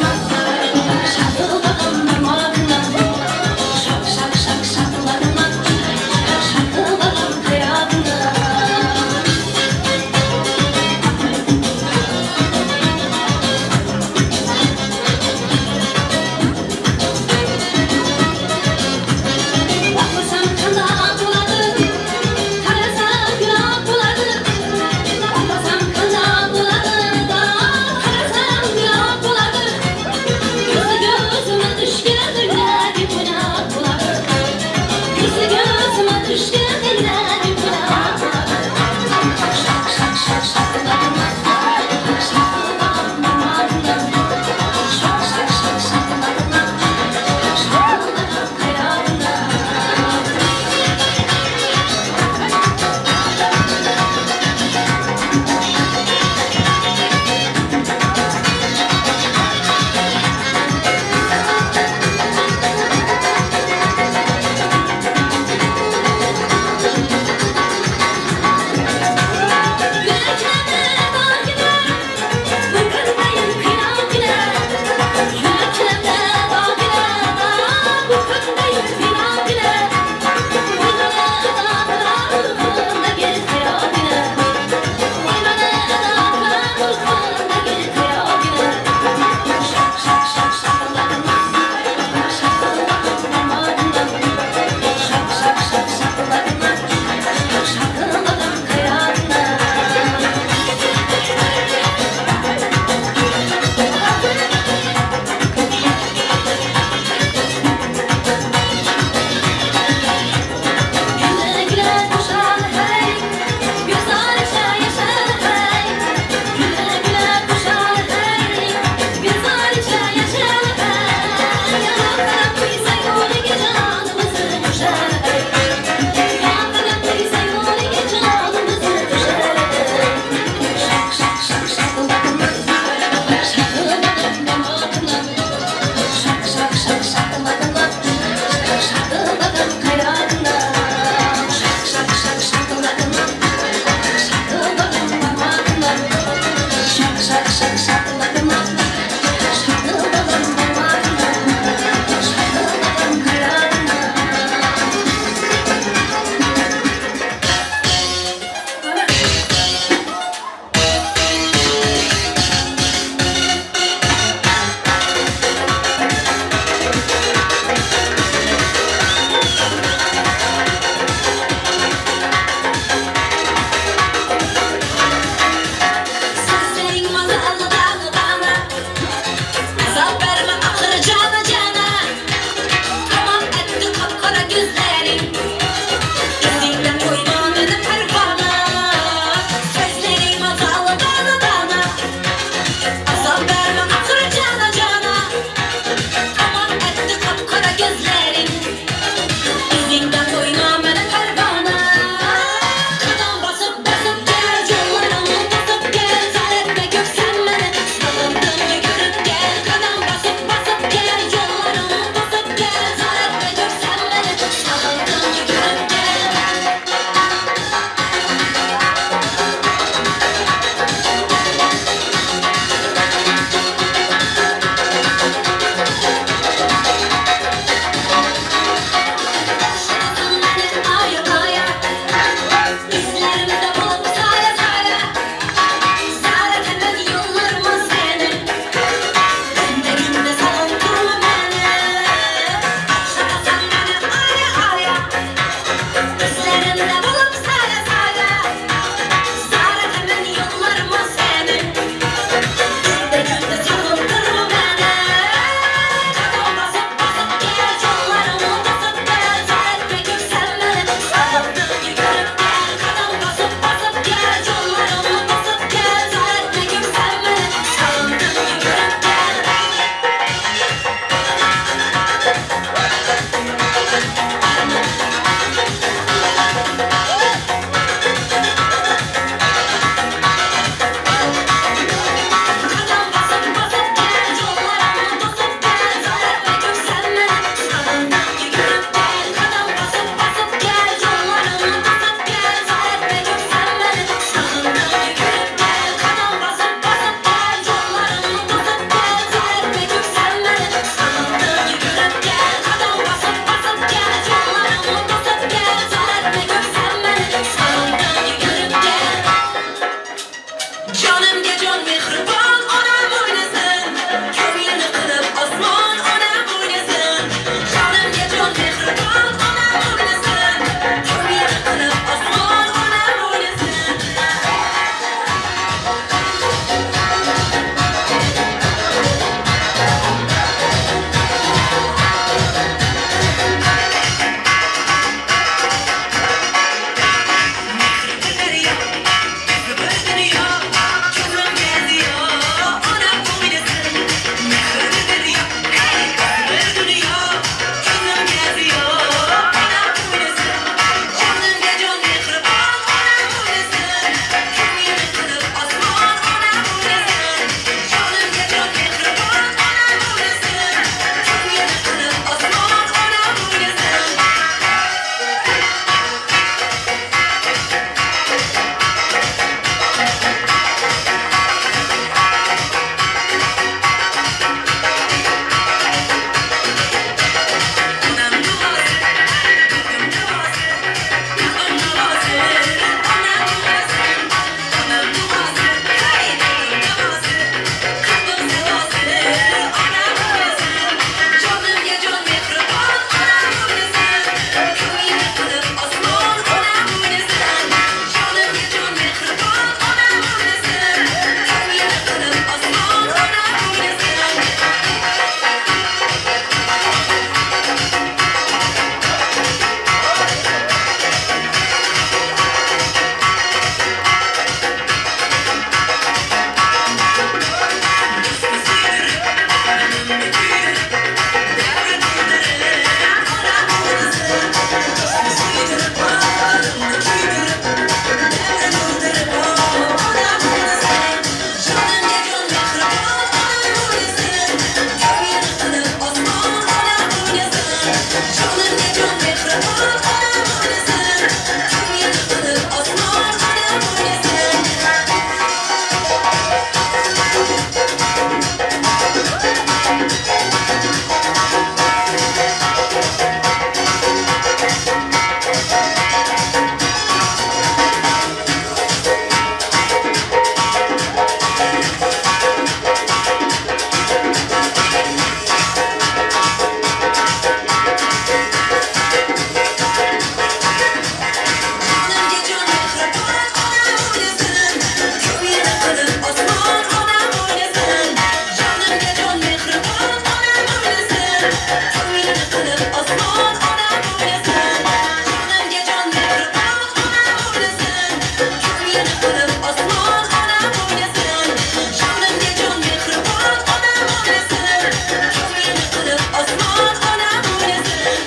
Ko'nglini qilib osmon ona bo'lasan. Jonimga jon mehribon ona bo'lasan. Ko'nglini qilib osmon ona bo'lasan. Jonimga jon mehribon ona bo'lasan. Ko'nglini qilib osmon ona bo'lasan.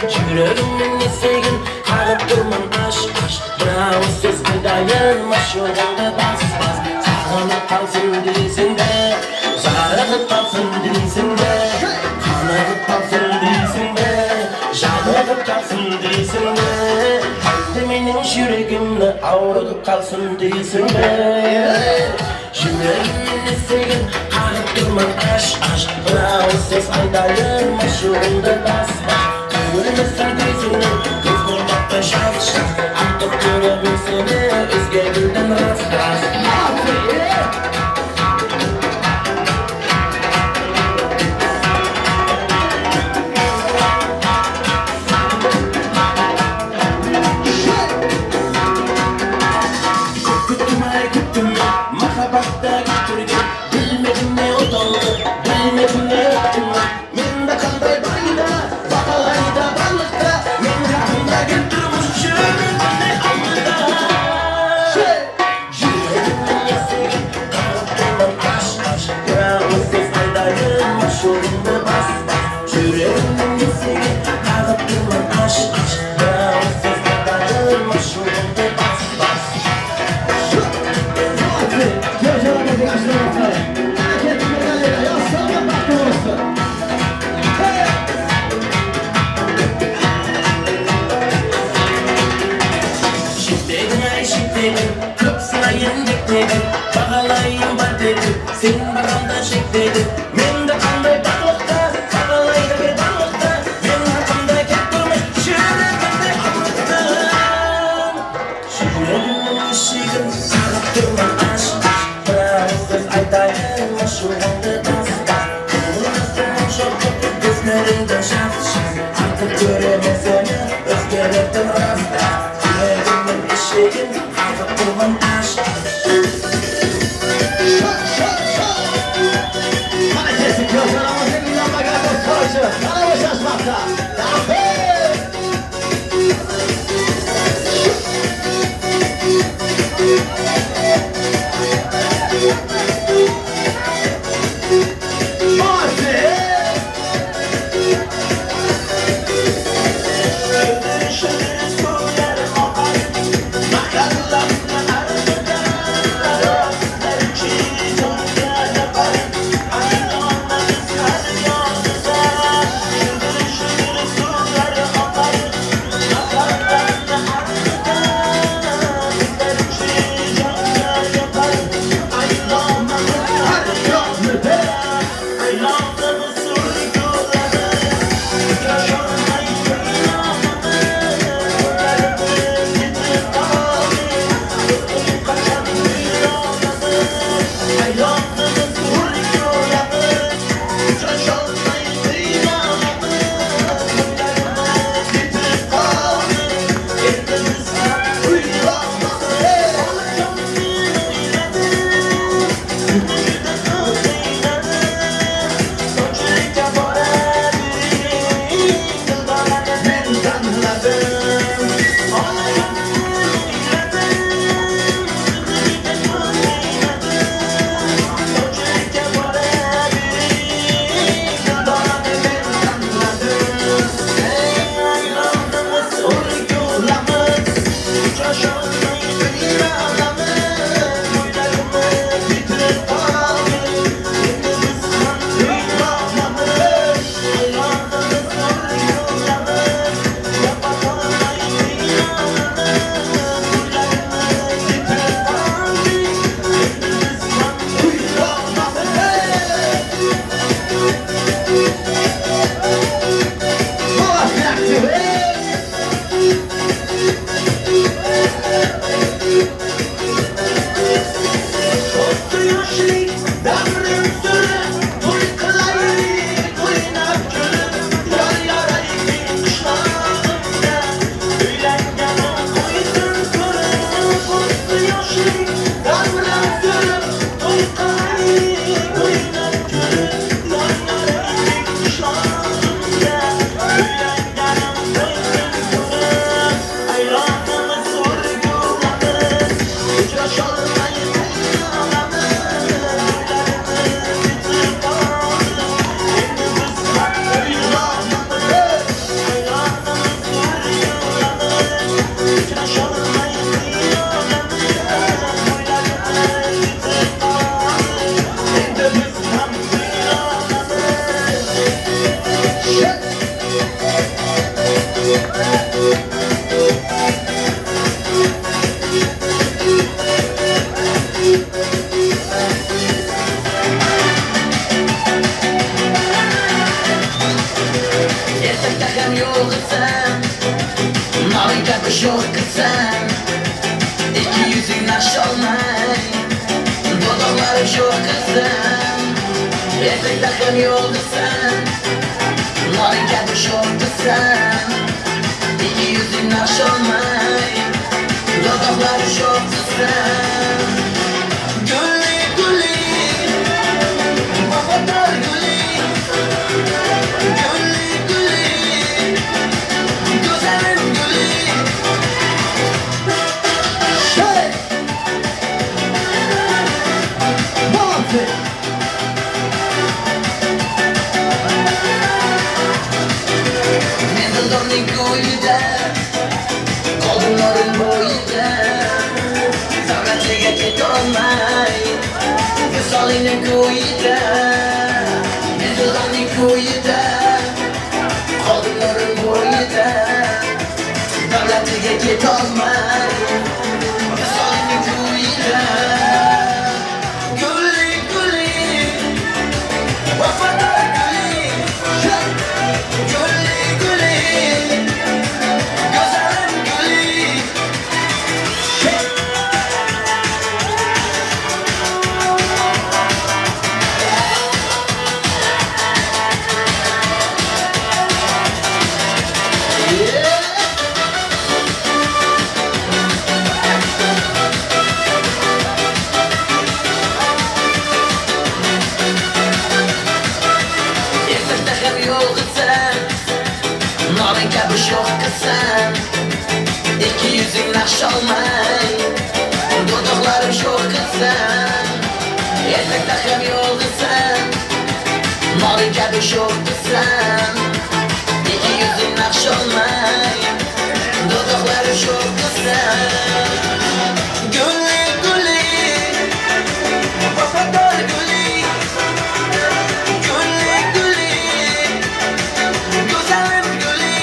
Жүрегімнің есігін қағып тұрмын аш аш. Бір ауыз сөз айтайын, машуғыңды бас бас. Сағынып қалсын дейсің бе, зарығып қалсын дейсің бе, қанығып қалсын дейсің бе, жалығып қалсын дейсің бе, әлде менің жүрегімді ауыртып қалсын дейсің бе? Жүрегімнің есігін қағып тұрмын аш аш. Бір ауыз сөз айтайын, машуғыңды бас бас. Көрмесең көзіңнен көз болмапты жас жас. Артық көремін сені өзге гүлден рас рас. Көп күттім ай, күттім мен, махаббатта күттірген. Білмедім не оталды, білмедім не өттім мен. Менде қандай байда, бағалайда барлықта. Мен жақында кел тұрмыс жүрегімде алдыда. Жүрегімнің есігін қағып тұрмын аш аш. Бір ауыз сөз айтайын, машуғыңды бас бас. Жүрегімнің есігін қағып тұрмын аш аш. Бір ауыз сөз айтайын, машуғыңды бас бас. Kuyovjo'ramizning ashulasi. Qani ketdik birgalikda. Yoshlarga baxtli bo'lsin. Шектедің ай, шектедің, көп сынайын бектедің, бағалайын бар дедің, сен бағамда шектедің. Менді қандай барлықта, бағалайды бір барлықта, мен хақымда кеп тұрмын, жүрегімді ауырттың. Жүрегімнің есігін қағып тұрмын аш аш. Бір ауыз сөз айтайын, машуғыңды бас бас. Көрмесің моншақты, көздеріңді жас жас. Артық көремін сені, өзгеретін рас рас. Жүрегімнің есігін қағып тұрмын аш аш. Qani ketdik kuyovjo'ramizning uylanmagan to'y. Qani bo'shashmoqda. Yoshlik davrim surib, to'y qilaylik, o'ynab kulib, yor yoraylik qishlog'imda. qilsam, Noring kabi sho'x qilsam, ikki yuzing naqsh olmay, dodoqlarim sho'x qilsam, ertakda ham yo'q desam, Noring kabi sho'x qilsam, ikki yuzing naqsh olmay, dodoqlarim sho'x qilsam. Guli guli, vafodor guli, guli guli, go'zalim guli. Hey! Молодцы! Men dildorning ko'yida, qoldim norin bo'yida, davlatiga ketolmay, visolingning ko'yida. Men dildorning ko'yida, qoldim norin bo'yida, davlatiga ketolmay, visolingning ko'yida. Guli guli, vafodor guli, guli guli, go'zalim guli. Ertakda ham yo'g'itsan, noring kabi sho'x qilsam, ikki yuzing naqsh olmay, dodoqlarim sho'x qilsam, ertakda ham yo'g'itsan, noring kabi sho'x qilsam, ikki yuzing naqsh olmay, dodoqlarim sho'x qilsam. Guli guli, vafodor guli, guli guli, go'zalim guli.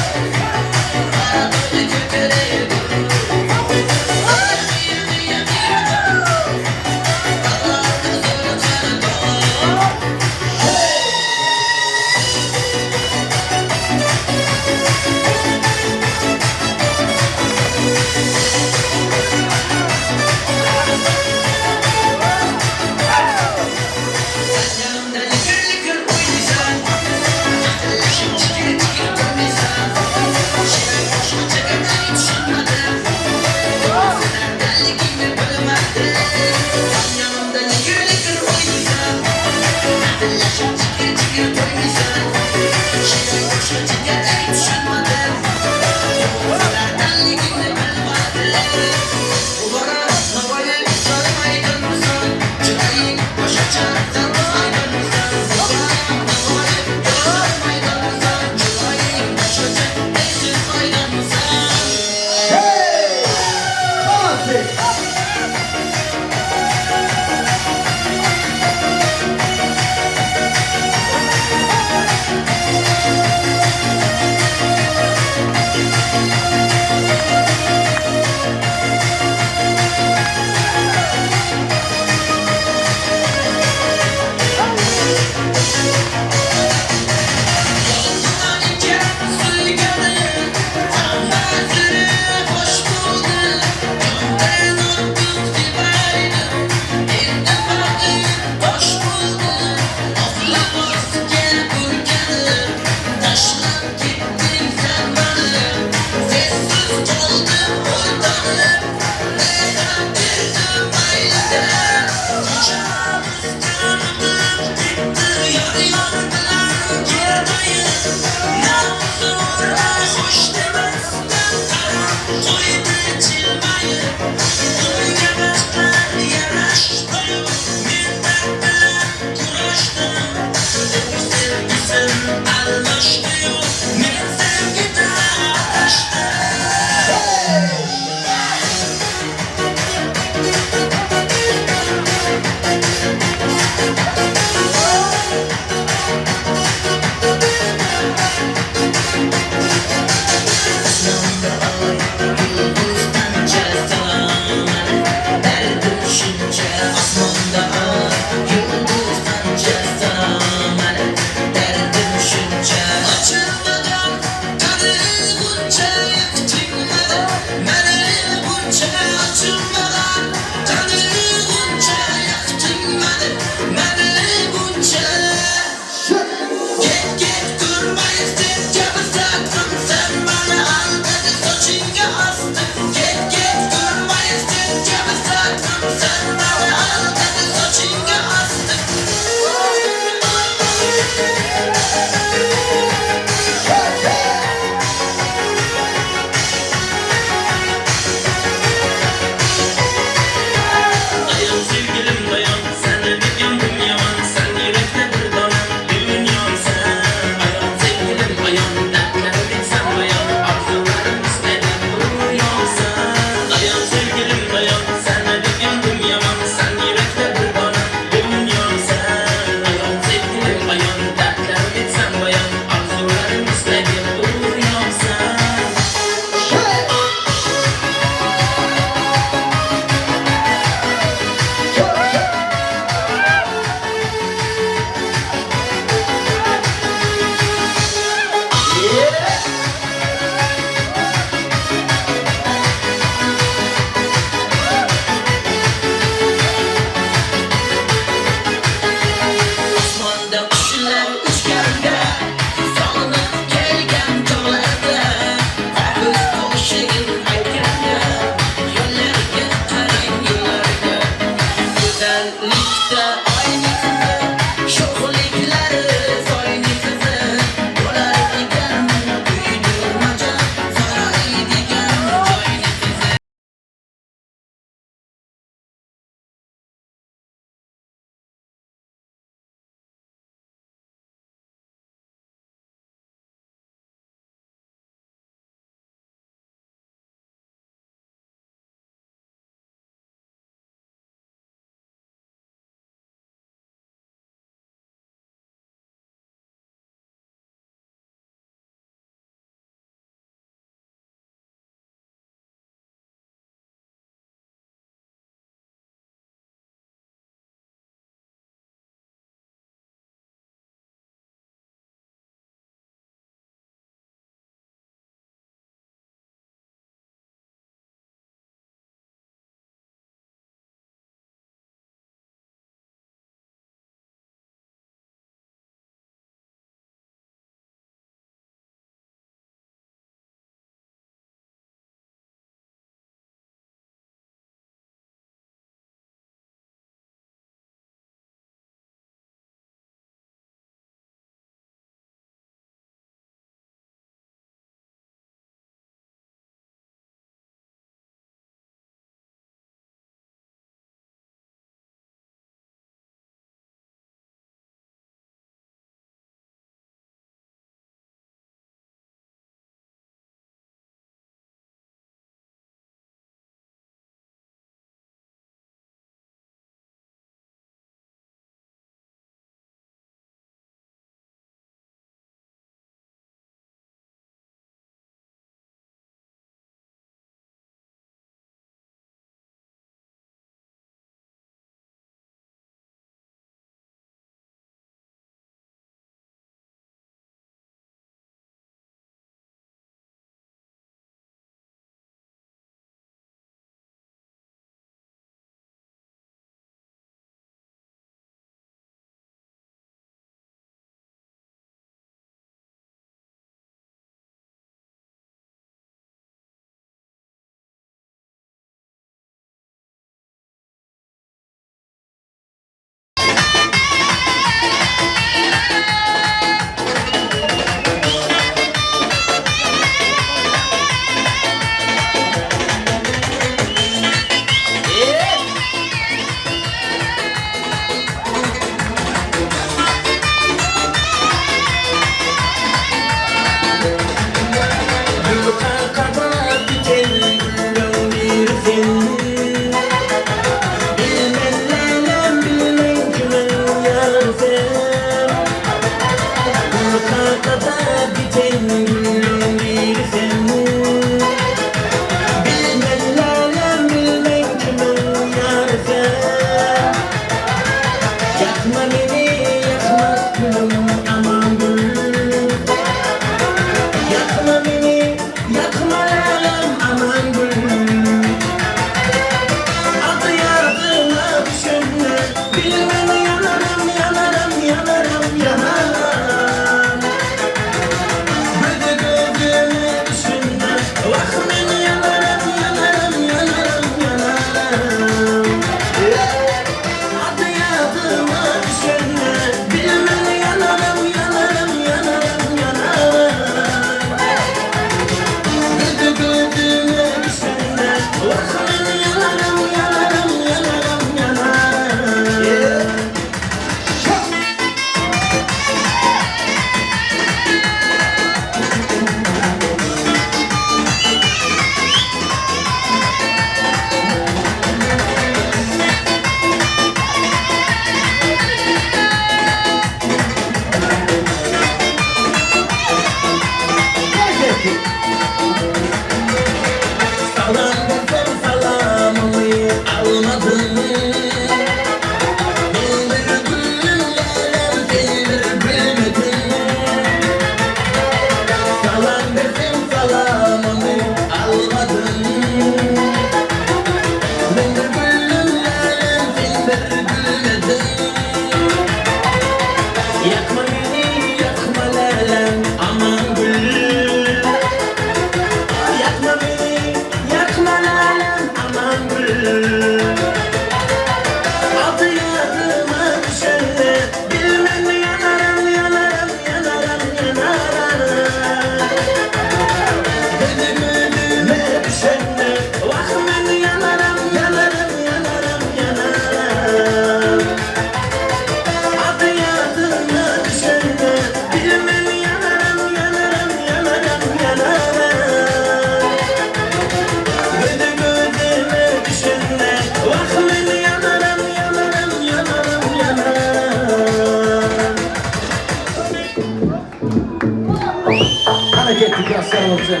Yoshlar bo'lsin.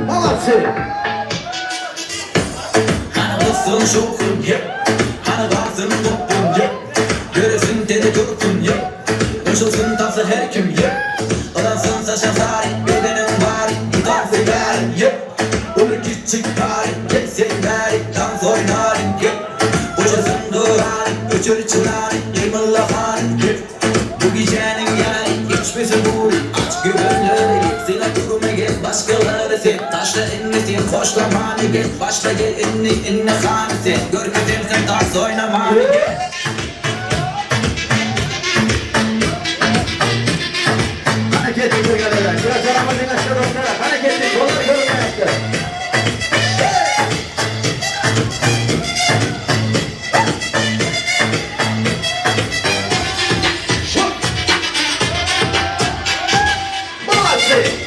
Молодцы! Qani qilsin şovqun yep, qani varsın topun yep, Görürsün dedi görkün yep, Qo'shilsin topsa her kim yep, Ulansın saşa sari, bedenin bari, Dans eder yep, Ömür kiçik bari, Geçsin bari, dans oynar yep, Qo'shilsin durari, öçür çınari, Yırmılla hani yep, Bu gecenin yani, içmesi buri, Aç gönlünü git, seni duruma gel, başkaları sen, taşla inni sen, hoşlamanı gel, başla gel inni, inni hanı sen, gör ki sen dans oynamanı gel. Qani ketdik birgalikda. Yoshlarimiz ishtirokida. Qani ketdik, qo'llar ko'rinmayapti. Молодцы!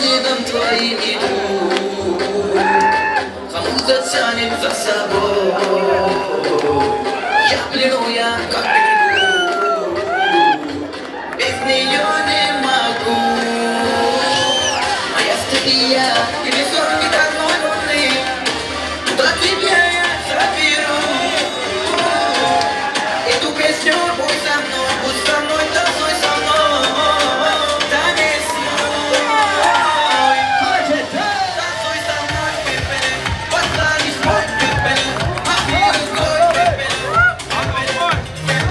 следом твоим иду. Кому затянет за собой. Я в плену, я как бегу. Без нее не могу. Моя стихия, и весной родной луны. Туда тебя я заберу. Эту песню будь со мной, будь со мной, танцуй со мной. Танец мой. Танцуй со мной, пепеле, посланишь мой пепеле, мой пепеле, пепеле, пепеле.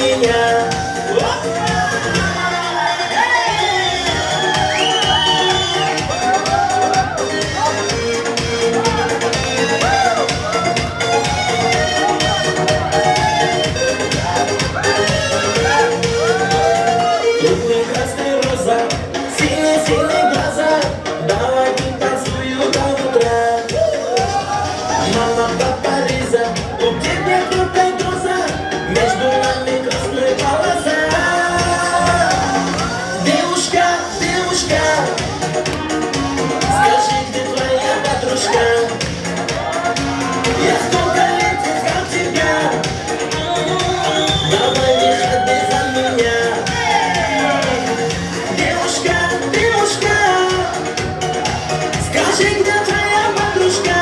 меня. Крупная красная роза, синие-синие глаза. Давай танцую до утра. Мама, папа, Лиза, у тебя крупная доза. Между нами красная полоса. Девушка, девушка, скажи, где твоя подружка? Я столько лет искал тебя. Давай выходи за меня. Девушка, девушка, скажи, где твоя подружка?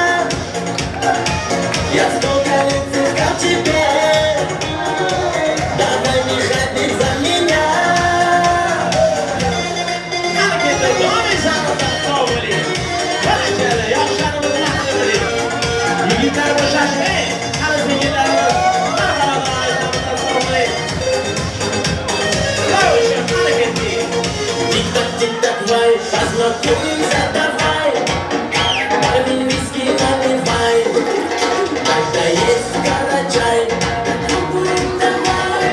Я столько лет искал тебя. Давай выходи за меня. Yigitlar bo'shashmang. Qani yigitlarimiz, marhamat, sog' bo'ling. Qani ketdik. Тик-так, тик-так, вай, познакомимся давай. Бармен виски наливай. Когда есть карачай, попробуем давай.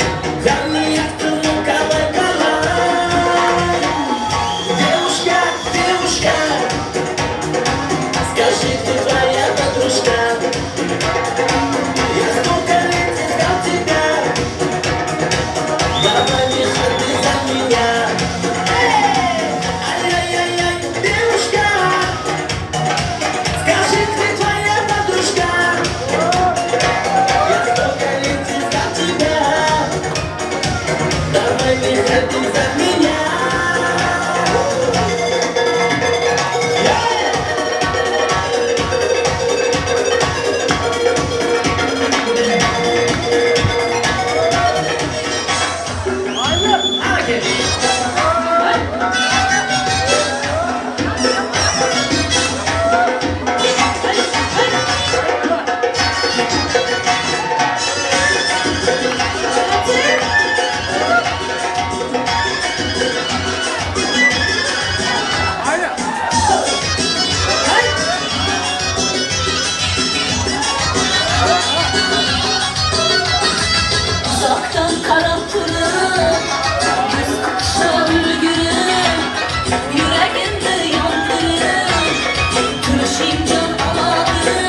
Коньяк, калай, калай. Девушка, девушка, скажи, кто твоя подружка? Я столько лет искал тебя. Давай выходи за меня. Ай-яй-яй-яй, девушка, скажи, где твоя подружка? Я столько лет искал тебя. Давай выходи за меня. Qani ketdik. Uzaktan qarab turib, ko'z qishib ulgurib, yuragimni yondirib, turishing jon oladi.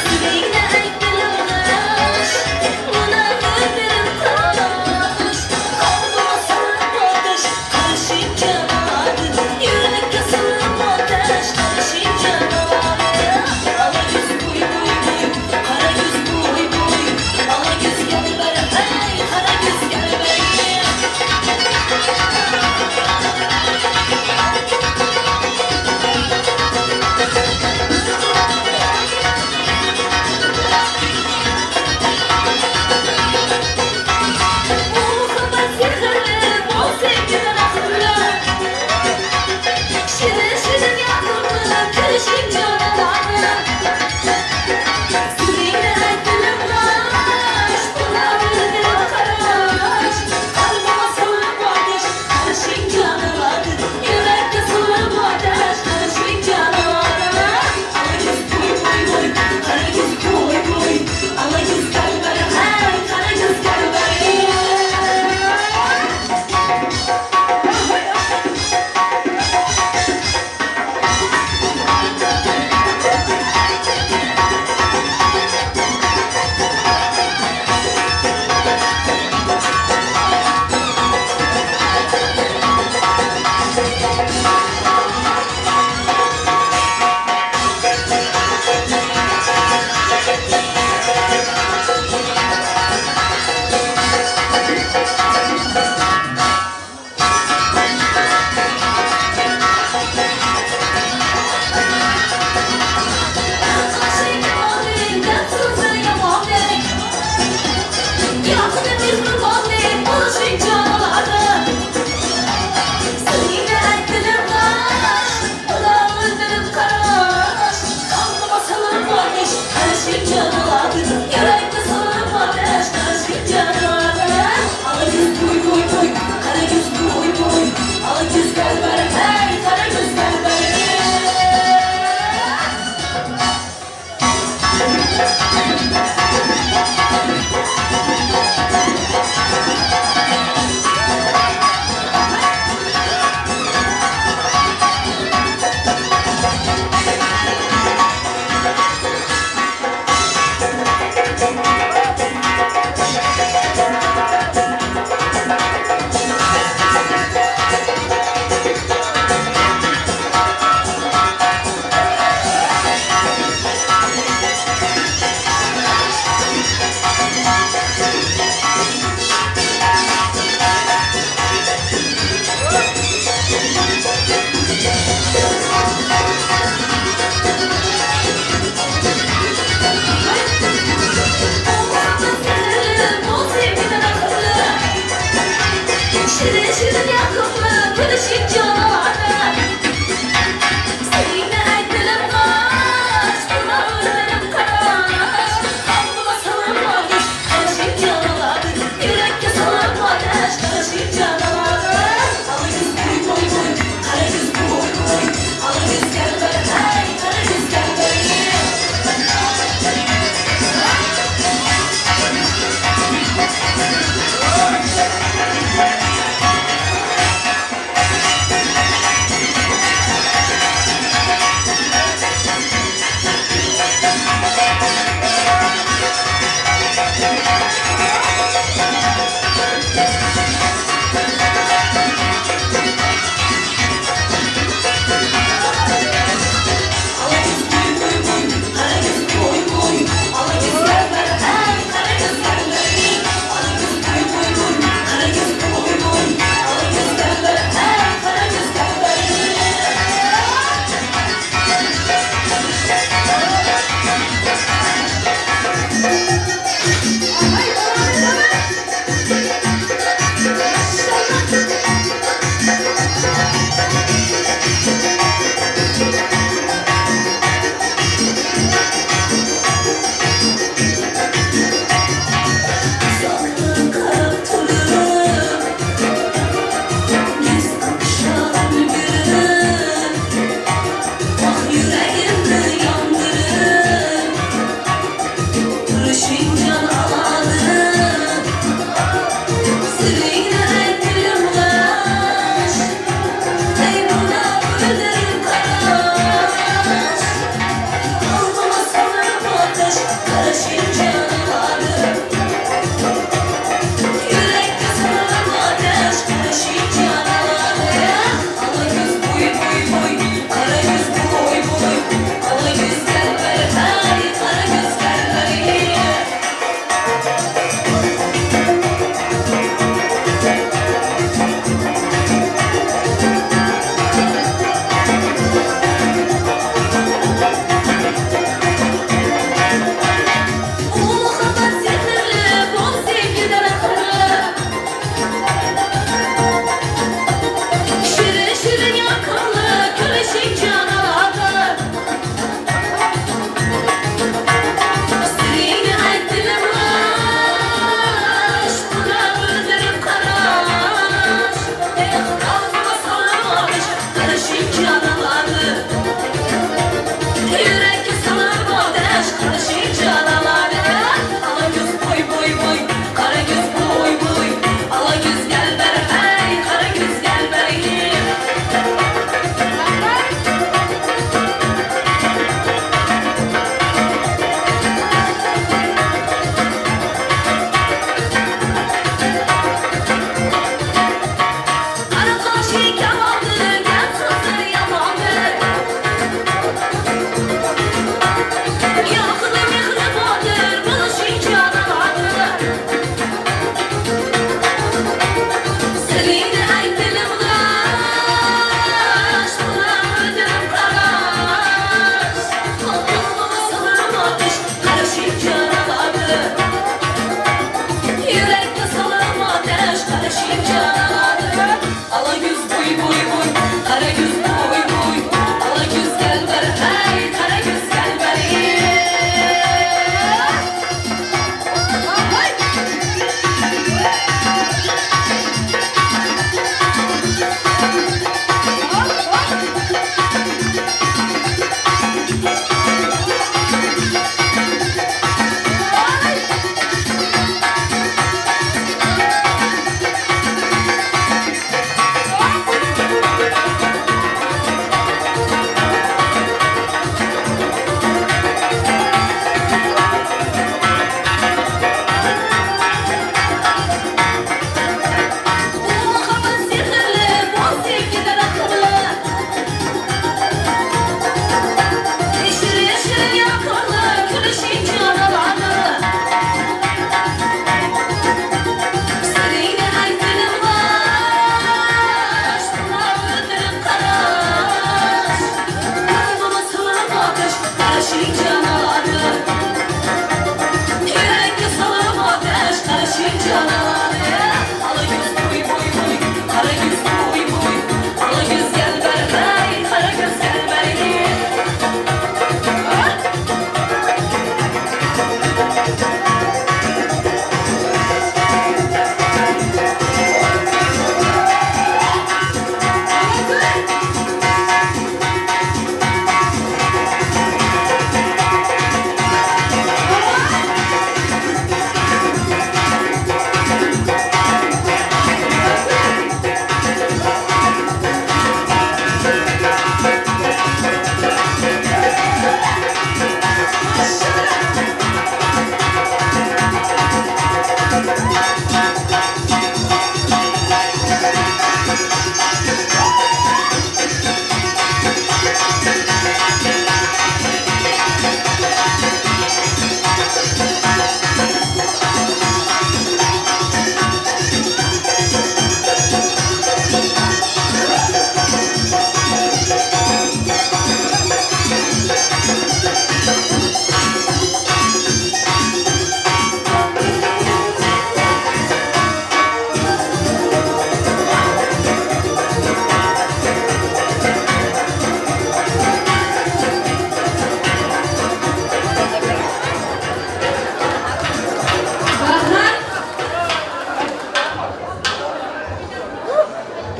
Suvingni aytdilim g'ash, bunaqa birim tosh, qalbimga solib otash, qarishing jamoli, yurakka solib otash, qarishing jamoli. Ala yuz buy buy buy, qara yuz buy buy, ala yuz gel ber hey, qara yuz gel ber.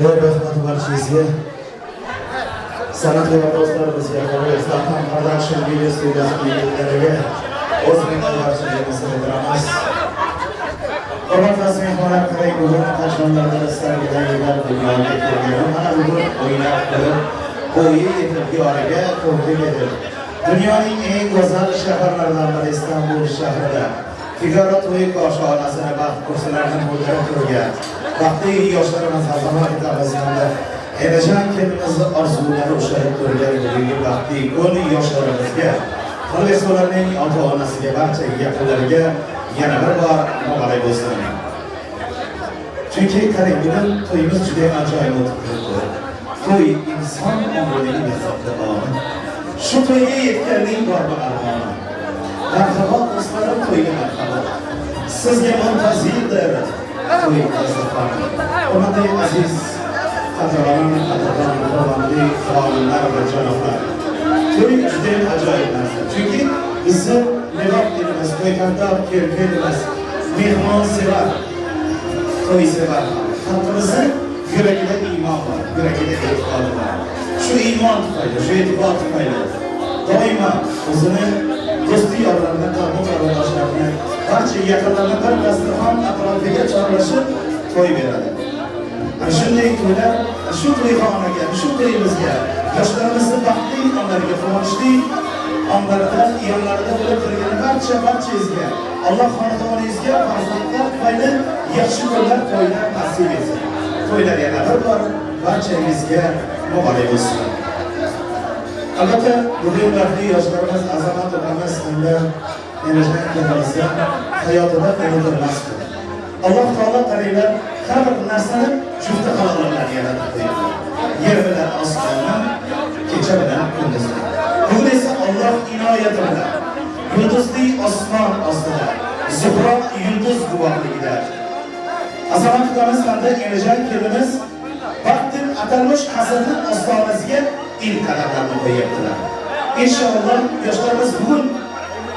Rahmat barchangizga. San'atkor do'stlarimizga, Salton Production video studiyasi yigitlariga o'z minnatdorchiligimizni bildiramiz. Hurmatli aziz mehmonlar, qarang, bugun qachonlardir istalgan dunyoga kelgan, mana bugun o'ynab kulib, bo'yi yetib, yoriga ko'rki yetib, dunyoning eng go'zal shaharlaridan biri Istanbul shahrida Figaro to'yi koshonasini baxt kursilarini to'ldirib turgan baxtli yoshlarimiz Azamat ukamiz hamda Enajon kelinimizni orzulari ushalib turgan bugungi baxtli kun yoshlarimizga, qolaversa ularning ota-onasiga, barcha yaqinlariga yana bir bor muborak bo'lsin. Chunki qarang, bugun to'yimiz juda ajoyib o'tib turibdi. To'y inson umrining lazzatli oni. Shu to'yga yetganning bormi armoni? Marhabo do'stlarim, to'yga marhabo. Sizga muntazirdir to'y dasturxoni. Hurmatli aziz qadrdon, qadrdon, hurmatli xonimlar va janoblar. To'y juda ajoyib narsa. Chunki bizni Lebap elimiz, to'ykandor kelimiz, mehmon sevar, to'y sevar. Xalqimizni yuragida iymon bor, yuragida e'tiqodi bor. Shu iymon tufayli, shu e'tiqod tufayli doimo o'zini do'sti yorlarini, qavm qarindoshlarini, barcha yaqinlarini bir dasturxon atrofiga chorlashib to'y beradi. Ana shunday to'ylar, shu to'yxonaga, shu to'yimizga, yoshlarimizni baxtli onlariga, quvonchli onlarida, yonlarida bo'lib turgan barcha barchangizga Alloh xonadoningizga farzandlar tufayli yaxshi kunlar, to'ylar nasib etsin. To'ylar yana bir bor barchangizga muborak bo'lsin. Albatta, bugun baxtli yoshlarimiz Azamat ukamiz hamda Enajon kelinimizni hayotida unutilmas kun. Alloh taolo qaranglar, har bir narsani jufti halollar yaratib qo'ydi. Yer bilan osmonni, kecha bilan kunduzni. Bugun esa Alloh inoyati bilan yulduzli osmon ostida, Zuhro yulduz guvohligida Azamat ukamiz hamda Enajon kelinimiz baxt deb atalmish asrning ostonasiga ilk qadamlarni qo'yyaptilar. Inshaalloh yoshlarimiz bugun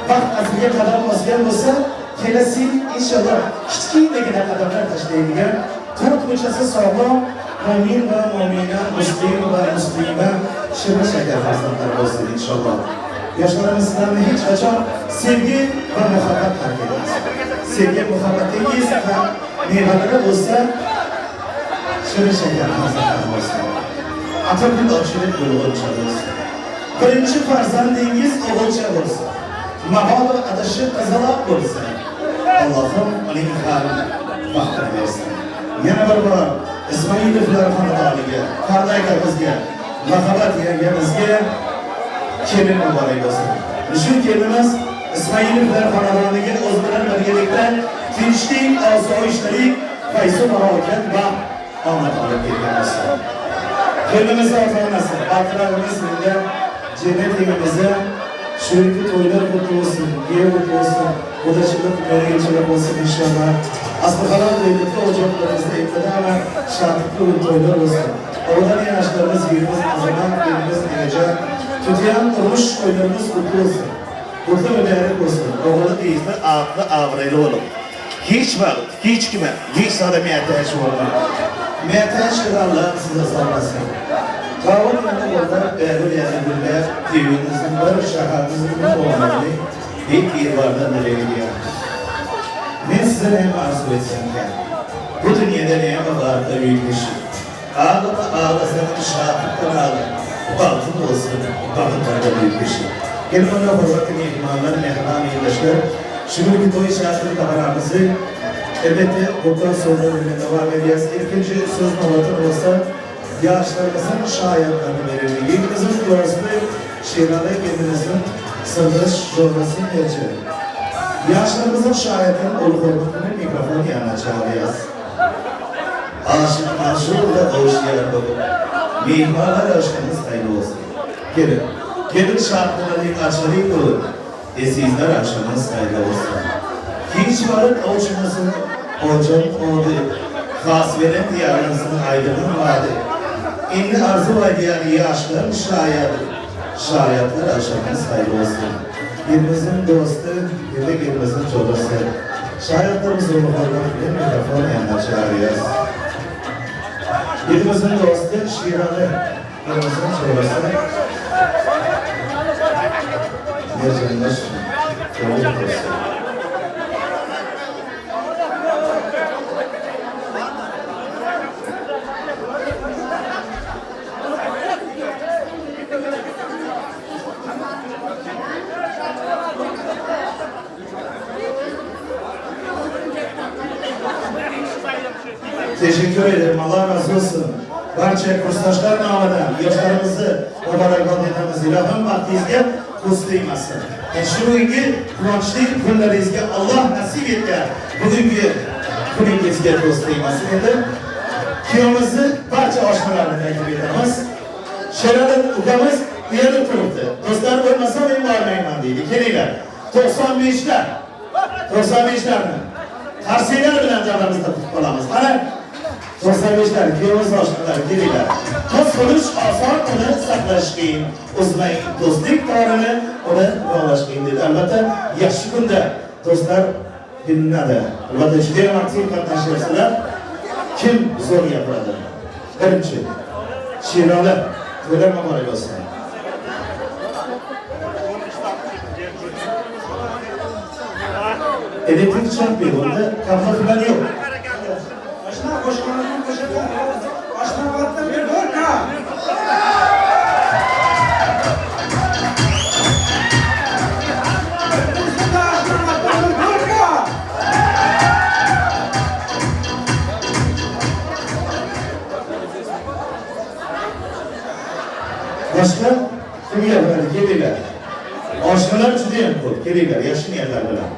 baxt asriga qadam bosgan bo'lsa, kelasi yil inshaalloh kichkinagina qadamlar tashlaydigan to'rt ko'chasi sog'lom mo'min va mo'mina, muslim va muslima, shirin shakar farzandlar bo'lsin inshaalloh. Yoshlarimiz sizlarni hech qachon sevgi va muhabbat tark etmasin. Sevgi muhabbatingiz va mevalari bo'lsa, shirin shakar farzandlar bo'lsin. Ata gul ochilib gulg'uncha bo'lsin. Birinchi farzandingiz o'g'ilcha bo'lsin. Mabodo adashib qizaloq bo'lsa, Allohim uning ham baxtini bersin. Yana bir bor Ismoilovlar xonadoniga, Farda akamizga, marhamat yangamizga kelin muborak bo'lsin. Shu kelinimiz Ismoilovlar xonadoniga o'zi bilan birgalikda tinchlik, osoyishtalik, fayzu barokat va omad olib kelgan bo'lsin. Kelinimiz ota-onasi, baxtlarimiz menga jannat evimizni shu to'ylar qutlu bo'lsin, giyev qutlu bo'lsin, qudachilik, berganchilik bo'lsin inshaalloh. Asli halol devletli ocaklarımızda evde ama şartlı to'ylar bo'lsin. Oradan yanaşlarımız, yerimiz, azamat, elimiz, gelecek. Tütüyen durmuş to'ylarımız kutlu olsun. Kutlu mübarek olsun. Oğlu deyildi, aklı avraylı olun. Hiç vaqt, hiç kime, hiç sana mehtaç olma. Mehtaç Allah'ım size salmasın. Kavun yanında burada Behlül yani Güller, TV'nizin bir şakanızın bir olmalı. İlk yıllarda nereye gidiyor? Men size neyimi arzu etsem ki? Bu dünyada neyimi var da büyük işim? Ağlama ağlasanın şahittan ağla. Bahtın olsun, bahtın da büyük işim. Gelin bana hürmetli mehmanlar, mehman yıldaşlar. Şimdiki toy şartını daharamızı elbette bundan sonra devam edeceğiz. İlkinci söz nöbeti olsa yaşlarımızın şayetlerini verelim. Yiğitimizin dostu Şirale kendimizin sırdaş jo'rasi Elchi. Yaşlarımızın şayetinin ulu hürmetini mikrofon yanına çağırıyoruz. Aşık maşur da kavuşuyor bugün. Mihmanlar aşkınız hayırlı olsun. Gelin, gelin şartlarını açalayım durun. Ezizler aşkınız hayırlı olsun. Hiç varık avuçumuzun ocun oldu. Has veren diyarınızın aydının vaadi. İnni arzu ediyen yaşların şayadı. Şayetler aşkınız hayırlı olsun. Birimizin dostu, bir de birimizin çolası. Şayetlerimiz ulu hürmetli mikrofon yanına çağırıyoruz. Elimizin dostu Şirali, elimizin çevresi. Mercanlar, kabul olsun. Teşekkür ederim. Allah razı olsun. Barcha kursdoshlar nomidan yoshlarimizni muborakbod etamiz. Ilohim baxtingizga ko'z tegmasin. Shu bugungi quvonchli kunlaringizga Alloh nasib etgan bugungi kuningizga ko'z tegmasin. Endi kuyovimizni barcha oshnalarni taklif etamiz. Sherali ukamiz uyalib turibdi. Do'stlar bo'lmasa men bormayman deydi. Kelinglar. 95lar. 95larni qarsanglar bilan davramizda kutib qolamiz. Mana 95lar, kuyovimiz oshnalari, kelinglar. Qiz bo'lish oson, uni saqlash qiyin. Uzmang do'stlik torini, uni bog'lash qiyin deydi. Albatta, yaxshi kunda do'stlar bilinadi. Albatta, juda ham aktiv qatnashyapsizlar. Kim zo'r gapiradi? Birinchi Sherali, to'ylar muborak bo'lsin. Elektrik çarpmıyor, onda kablo falan yok. Aşna qo'shqondan qo'shadi. Oshnabatdan bir do'rka. Oshnabatdan bir do'rka. Boshqa kim gapiradi? Kelinglar. Oshnalar juda ham ko'p. Kelinglar, yaxshi niyatlar bilan.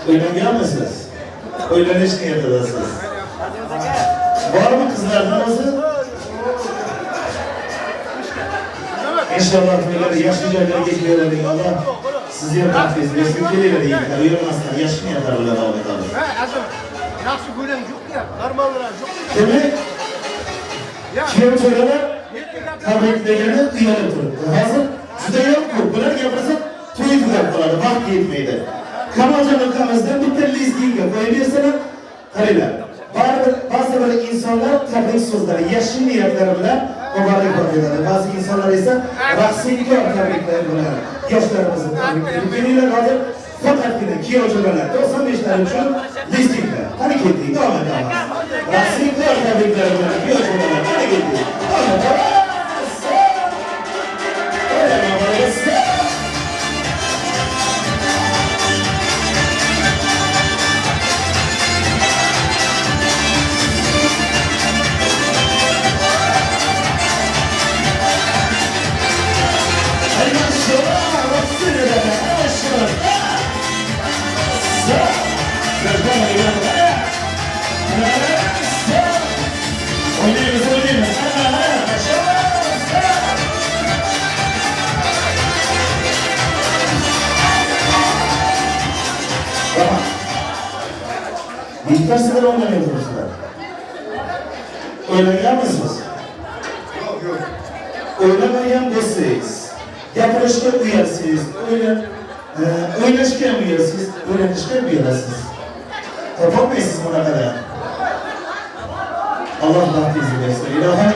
Uylanganmisiz? Uylanish niyatidasiz. Bormi qizlardan o'zi? Inshaalloh to'ylar yaxshi joylarga kelavering. Alloh sizni ham baxtingiz bersin. Kelinglar yigitlar, uyalmasdan yaxshi niyatlar bilan davom etamiz. Yaxshi go'lang yo'q-ya, normalroq yo'q. Demak, kuyov jo'ralar tabriklagani uyalib turibdi. Hozir juda ham ko'p. Bular gapirsa to'y tugab qoladi, vaqt yetmaydi. Kamoljon ukamizdan bitta lizginga qo'yib bersalar, qaranglar. Baribir ba'zi bir insonlar tabrik so'zlari, yaxshi niyatlari bilan muborakbod etadi. Ba'zi insonlar esa raqsinkor tabriklar bilan yoshlarimizni tabriklaydi. Kelinglar hozir faqatgina kuyov jo'ralar 95lar uchun lizginga. Qani ketdik, davom etamiz. Raqsinkor tabriklar bilan kuyov jo'ralar, qani ketdik. Davom etamiz. Yigitlar o'ynamay turibsizlar. O'ylaganmisiz? Yo'q, yo'q. O'ylamagan bo'lsangiz, gapirishga uyalsiz, o'ylashga ham uyalsiz, o'ylanishga ham uyalasiz. Topolmaysiz bunaqada. Alloh baxtingizni bersin. Ilohim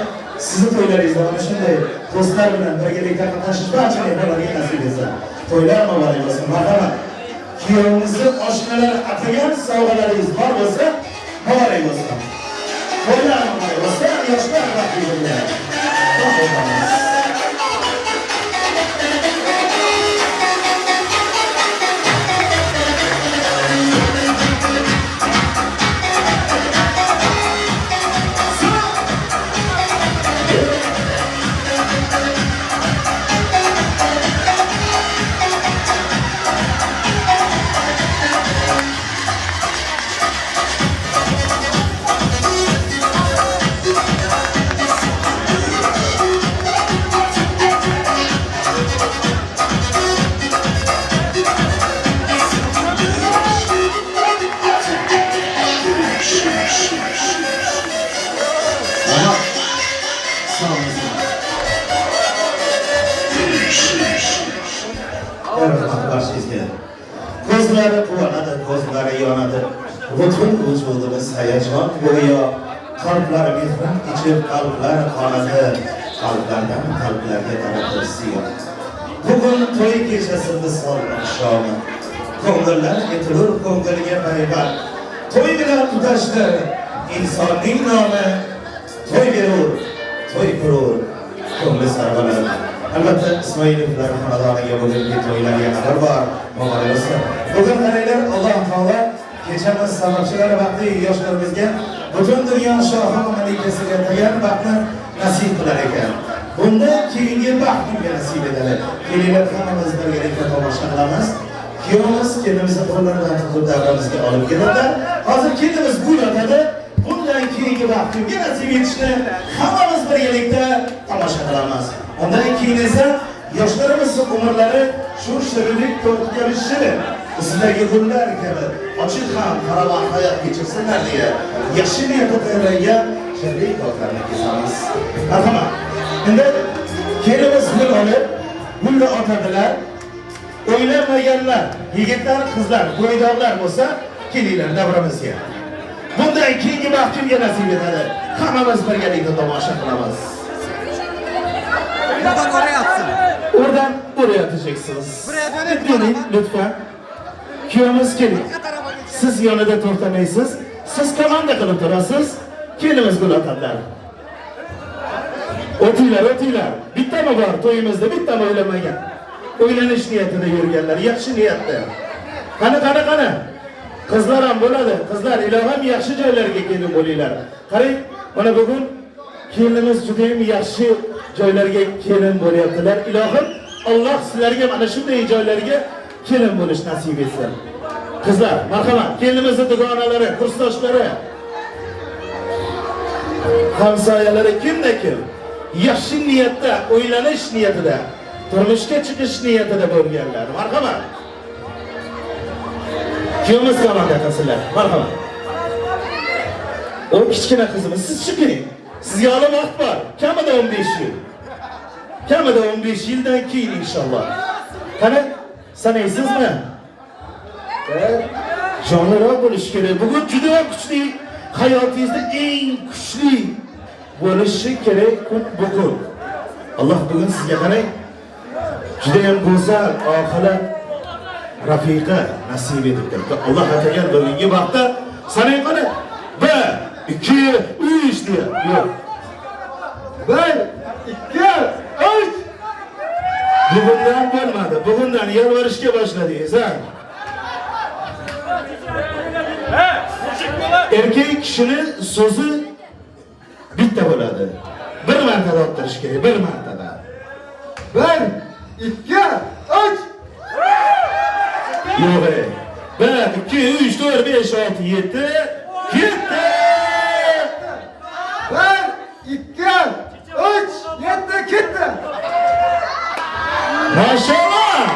sizni to'ylaringizda mana shunday do'stlar bilan birgalikda qatnashish barcha mehmonlarga nasib etsin. To'ylar muborak bo'lsin. Marhamat. Kuyovimizni oshnalar atagan sovg'alaringiz bor bo'lsa, muborak bo'lsin. To'ylar muborak bo'lsin, yoshlar baxtli bo'linglar. Yuzlari quvonadi, ko'zlari yonadi. Butun vujudimiz hayajon go'yo. Qalblar mehrdan ichib, qalblar qonadi. Qalblardan qalblarga taratir siyo. Bugun to'y kechasi visol oqshomi. Ko'ngillar etilur ko'ngilga payvand. To'y bilan tutashdir insonning nomi. To'y berur, to'y qurur, ko'ngli sarg'alar. Albatta Ismoilovlar xonadoniga bugungi to'ylarga xabar bor. Muborak bo'lsin. Bugun qaranglar, Alloh taolo kechamiz sababchilari baxtli yoshlarimizga butun dunyo shohi va malikasiga tagan baxtni nasib qilar ekan. Bundan keyingi baxt kimga nasib etadi? Kelinglar hammamiz birgalikda tomosha qilamiz. Kuyovimiz kelinimizni qo'llaridan tutib davramizga olib keladilar. Hozir kelinimiz gul otadi. Bundan keyingi baxt kimga nasib etishini hammamiz birgalikda tomosha qilamiz. Undan keyin esa yoshlarimiz umrlari shu shirinlik torti kabi shirin, ustidagi gullar kabi ochiq ham farovon hayot kechirsinlar deya yaxshi niyatda tayyorlangan shirinlik tortlarini kesamiz. Marhamat. Endi kelinimiz gul olib, gulni otadilar. O'ylanmaganlar, yigitlar, qizlar, bo'ydoqlar bo'lsa, kelinglar davramizga. Bundan keyingi baxt kimga nasib etadi? Hammamiz birgalikda tomosha qilamiz. Buradan oraya atsın. Oradan oraya atacaksınız. Buraya dönün. Gelin lütfen. Kuyovimiz kelin. Siz yonida to'xtamaysiz. Siz komanda qilib turasiz. Kelinimiz gul otadilar. O'tinglar, o'tinglar. Bittami bor to'yimizda, bittami o'ylamagan. O'ylanish niyatida yurganlar, yaxshi niyatda. Qani, qani, qani. Qizlar ham bo'ladi. Qizlar, ilohim yaxshi joylarga kelin bo'linglar. Qarang, mana bugun kelinimiz juda ham yaxshi joylarga kelin bo'lyaptilar. Ilohim, Alloh sizlarga mana shunday joylarga kelin bo'lish nasib etsin. Qizlar, marhamat, kelinimizning dugonalari, kursdoshlari, hamsoyalari kimda kim yaxshi niyatda, o'ylanish niyatida, turmushga chiqish niyatida bo'lganlar, marhamat. Kuyovimiz komanda qilsinlar, marhamat. O kichkina qizimiz, siz chiqing. Sizga hali vaqt bor. Kamida 15 yil. Kamida 15 yildan keyin inshaalloh. Qani, sanaysizmi? Jonliroq bo'lish kerak. Bugun juda kuchli, hayotingizda eng kuchli bo'lishi kerak kun bugun. Alloh bugun sizga qarang, juda ham go'zal oxirat rafiqa nasib etib turibdi. Alloh atagan bugungi vaqtda sanang qani? 1 2 3 deya. Yo'q. 1 2 3. Bugundan bo'lmadi. Bugundan yalvarishga boshladingiz, ha? Erkak kishini so'zi bitta bo'ladi. Bir martada ottirish kerak, bir martada. 1 2 3. Yo'q. 1 2 3 4 5 6 7 ketdi. 1 2 3 7 ketdi. Maşallah.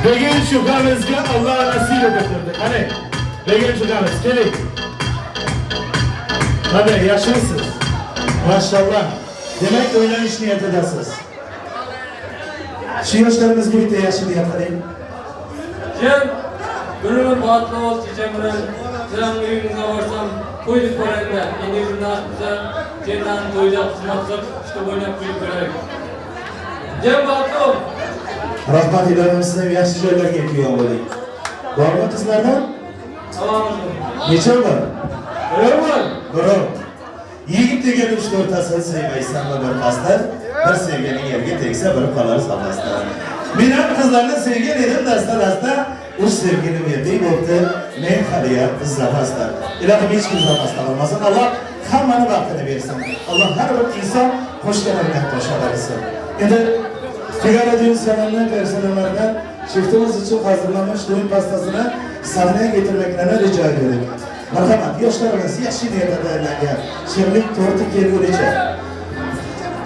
Begin şukamızga Allah nasip ettirdi. Qani, Begin şukamiz, keling. Qani, yaxshimisiz? Maşallah. Demak, o'ylanish niyatidasiz. Shu yoshlarimizga bitta yaxshi niyat qiling. Cem, gönlümün bahtlı ol, çiçeğimden. Selam uyumuza varsam, koyduk parayla. Yeni yılında bize Ceylan'ın toyda kızmak kızıp, işte oynayıp koyduk parayla. Cem bahtlı ol. Rahmat ilohim, siz ham yaxshi joylarga kuyov bo'ling. Bormi qizlardan? Tamam. Necha bor? Birov bor. Birov. Yigit degan 3-4tasini sevmaysanmi bir qasda, bir sevganing yerga tegsa bir qolar safasda. Men ham qizlarni sevgan edim dasta-dasta, uch sevgilim yerda bo'ldi, men haliyam zapasda. Ilohim hech kim zapasda qolmasin. Alloh hammani baxtini bersin. Alloh har bir inson qo'shganlardan qo'shaversin. Endi Figaro düğün salonunun personellerinden çiftimiz için hazırlanmış düğün pastasını sahneye getirmeklerini rica ediyorum. Marhamat, yoshlarimiz yaxshi niyatda tayyorlangan shirinlik torti kelgunicha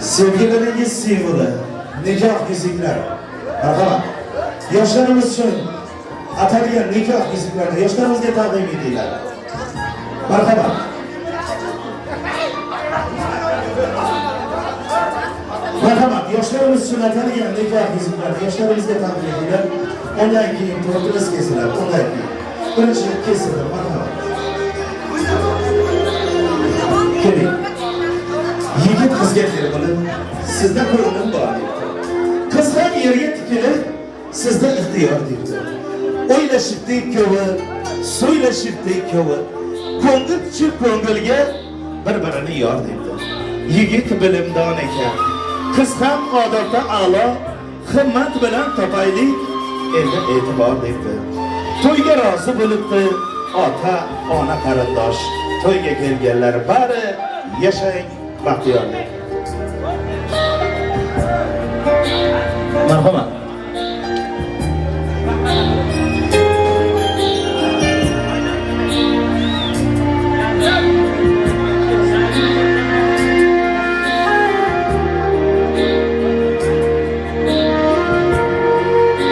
sevgileringiz simvoli, nikoh yuzuklari. Marhamat. Yoshlarimiz uchun atalgan nikoh yuzuklarini yoshlarimizga taqdim etinglar. Marhamat. Marhamat, yoshlarimiz Yoshlarimiz uchun atalgan nikoh yuzuklarini yoshlarimizga taqdim etinglar. Undan keyin tortimiz kesiladi. Undan keyin birinchi kesildi. Marhamat. Keling. Yigit qizga termilib, "Sizda ko'nglim bor" debdi. Qiz ham yerga tikilib, "Sizda ixtiyor" debdi. O'ylashibdi ikkovi, so'ylashibdi ikkovi. Ko'ngil tushib ko'ngilga bir-birini yor debdi. Yigit bilimdon ekan. Qiz ham odatda a'lo, himmat bilan topaylik, endi e'tibor debdi. To'yga rozi bo'libdi ota, ona, qarindosh. To'yga kelganlar bari yashang baxtiyor debdi. Marhamat.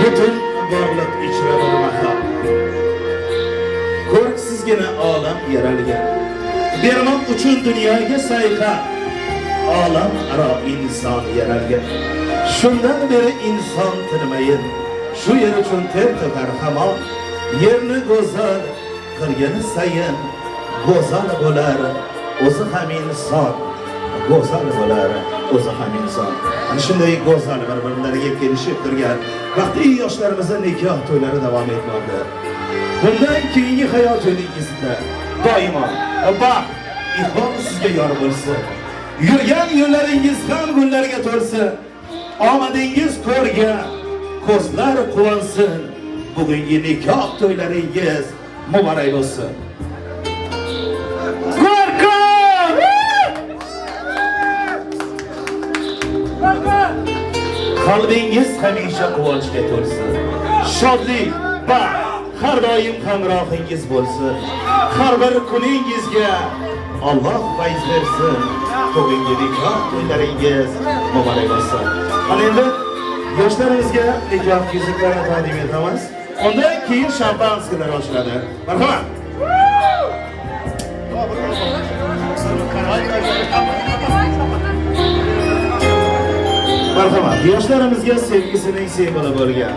Butun borliq ichra bir mahal. Ko'rksizgina olam yaralgan. Bermoq uchun dunyoga sayqal. Olam aro inson yaralgan. Shundan beri inson tinmayin, shu yer uchun ter to'kar hamon. Yerni go'zal qilgani sayin go'zal bo'lar o'zi ham inson. Go'zal bo'lar o'zi ham inson. Ana shunday go'zal bir-birlariga kelishib turgan baxtli yoshlarimizning nikoh to'ylari davom etmoqda. Bundan keyingi hayot yo'lingizda doimo baxt, iqbol sizga yor bo'lsin. Yurgan yo'llaringiz ham gullarga to'lsin. Omadingiz ko'rga, ko'zlar quvonsin. Bugungi nikoh to'ylaringiz muborak bo'lsin. Ko'rka! Qalbingiz hamisha quvonchga to'lsin. Shodlik, baxt har doim hamrohingiz bo'lsin. Har bir kuningizga Alloh fayz bersin. Bugungi nikoh to'ylaringiz muborak bo'lsin. Mana endi yoshlarimizga nikoh yuzuklarini taqdim etamiz. Undan keyin shampanskilar ochiladi. Marhamat. Marhamat. Yoshlarimizga sevgisining simvoli bo'lgan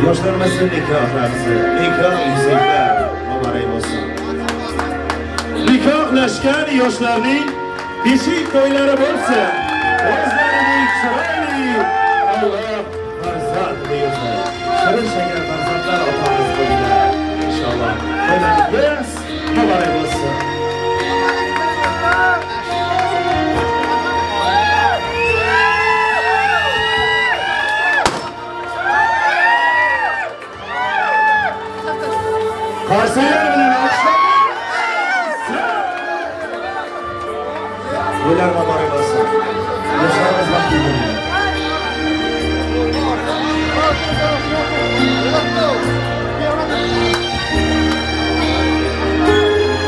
yoshlarimizning nikoh ramzi, nikoh yuzuklar muborak bo'lsin. Nikohlashgan yoshlarning beshik to'ylari bo'lsin. O'zlarining chiroyli Alloh farzand buyursin. Shirin shakar farzandlar otamiz bo'linglar. Inshaalloh. To'ylaringiz muborak bo'lsin. Qarsaklar bilan olqishlab to'ylar muborak bo'lsin. Yoshlarimiz baxtli bo'linglar.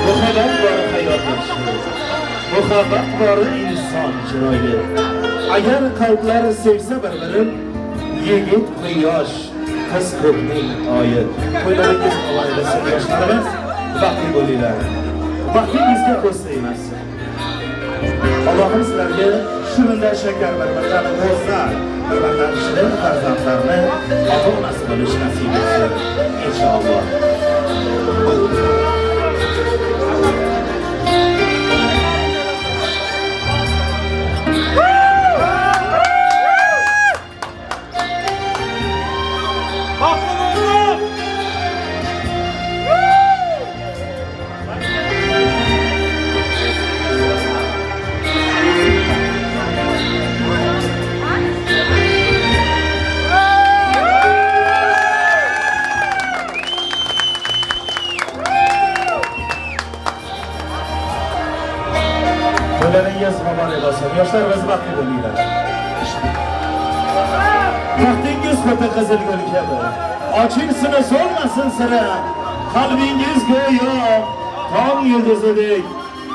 Muhabbat bori hayot yaxshi. Muhabbat bori inson chiroyli. Agar qalblar sevsa bir-birini, yigit quyosh, qiz ko'kning oyi. To'ylaringiz muborak bo'lsin yoshlarimiz, baxtli bo'linglar. Baxtingizga ko'z tegmasin. Allohim sizlarga shirindan shakar bir-birlarini go'zal, bir-birlarini shirin farzandlarni ota-onasi bo'lish nasib etsin inshaalloh. To'ylaringiz muborak bo'lsin. Yoshlarimiz baxtli bo'linglar. Baxtingiz o'ta qizil gul kabi. Ochilsin, so'lmasin sira. Qalbingiz go'yo tong yulduzidek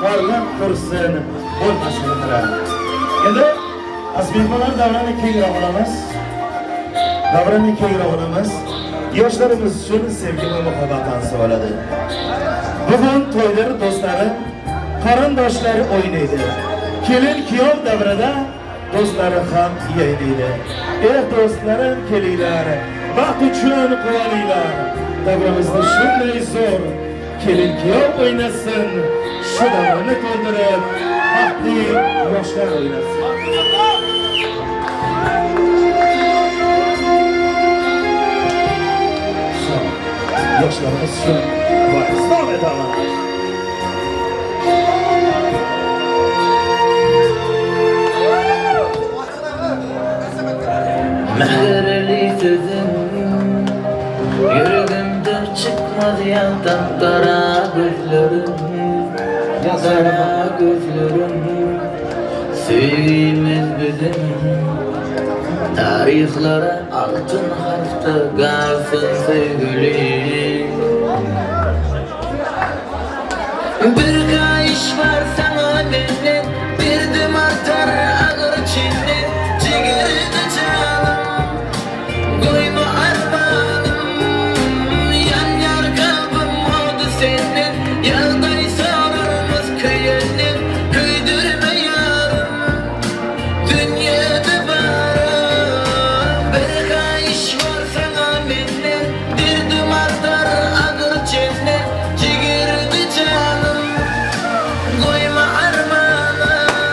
porlab tursin, bo'lmasin xira. Endi az mehmonlar davrani kengroq olamiz. Davrani kengroq olamiz. Yoshlarimiz uchun sevgi va muhabbat tansi bo'ladi. Bugun to'ylar do'stlari, qarindoshlar o'ynaydi. Kelin kuyov davrida Do'stlari ham yaynaydi. Eh do'stlarim, kelinglar, baxt uchun quvoninglar. Davramizda shunday zo'r kelin kuyov o'ynasin, shu davrni to'ldirib baxtli yoshlar o'ynasin. Yoshlarimiz uchun vals davom etamiz. Mehrli sözüm Yüreğimden çıkmaz yandan kara gözlerim, kara gözlerim. Sevgimiz bizim tarihlere altın harfte kalsın sevgilim. Bir kayış var sana benden, bir dem artar ağır çinden. Cigeride canım, koyma armanım. Yan yar kalbim oldu senin. Yağday sorulmaz köyünün. Köydürme yarım, dünyada varım. Bir kayış var sana benden, derdim artar ağır çinden. Cigeride canım, koyma armanım.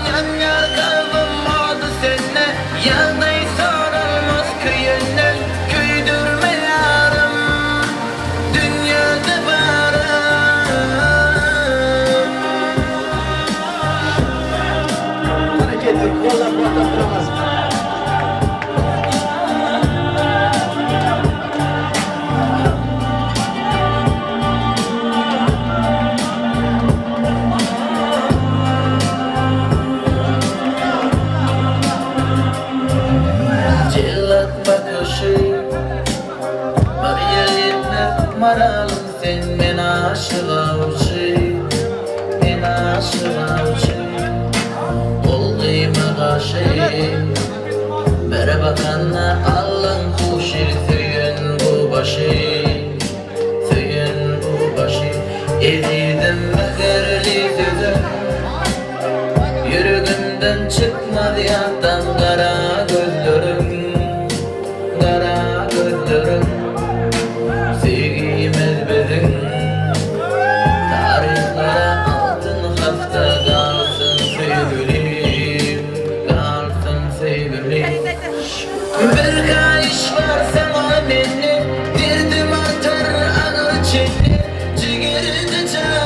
Yan yar kalbim oldu seninle. Yağday sorulmaz köyünden. Köydürme yarım, dünyada varım. Qani ketdik, qo'llab-quvvatlab turamiz. Cellat bakışı Bir yıl yetmez maralım sen. Men aşık avcı, men aşık avcı. Olduyma karşı Bir bakanla alın kuşu. Söyün bu başı, söyün bu başı. Ezizim mehirli sözüm Yüreğimden çıkmaz yandan kara gözlerim, kara gözlerim. Sevgimiz bizim tarihlere altın harfte kalsın sevgilim, kalsın sevgilim. Bir kayış var sana benden, derdim artar ağır çene. Cigeride canım,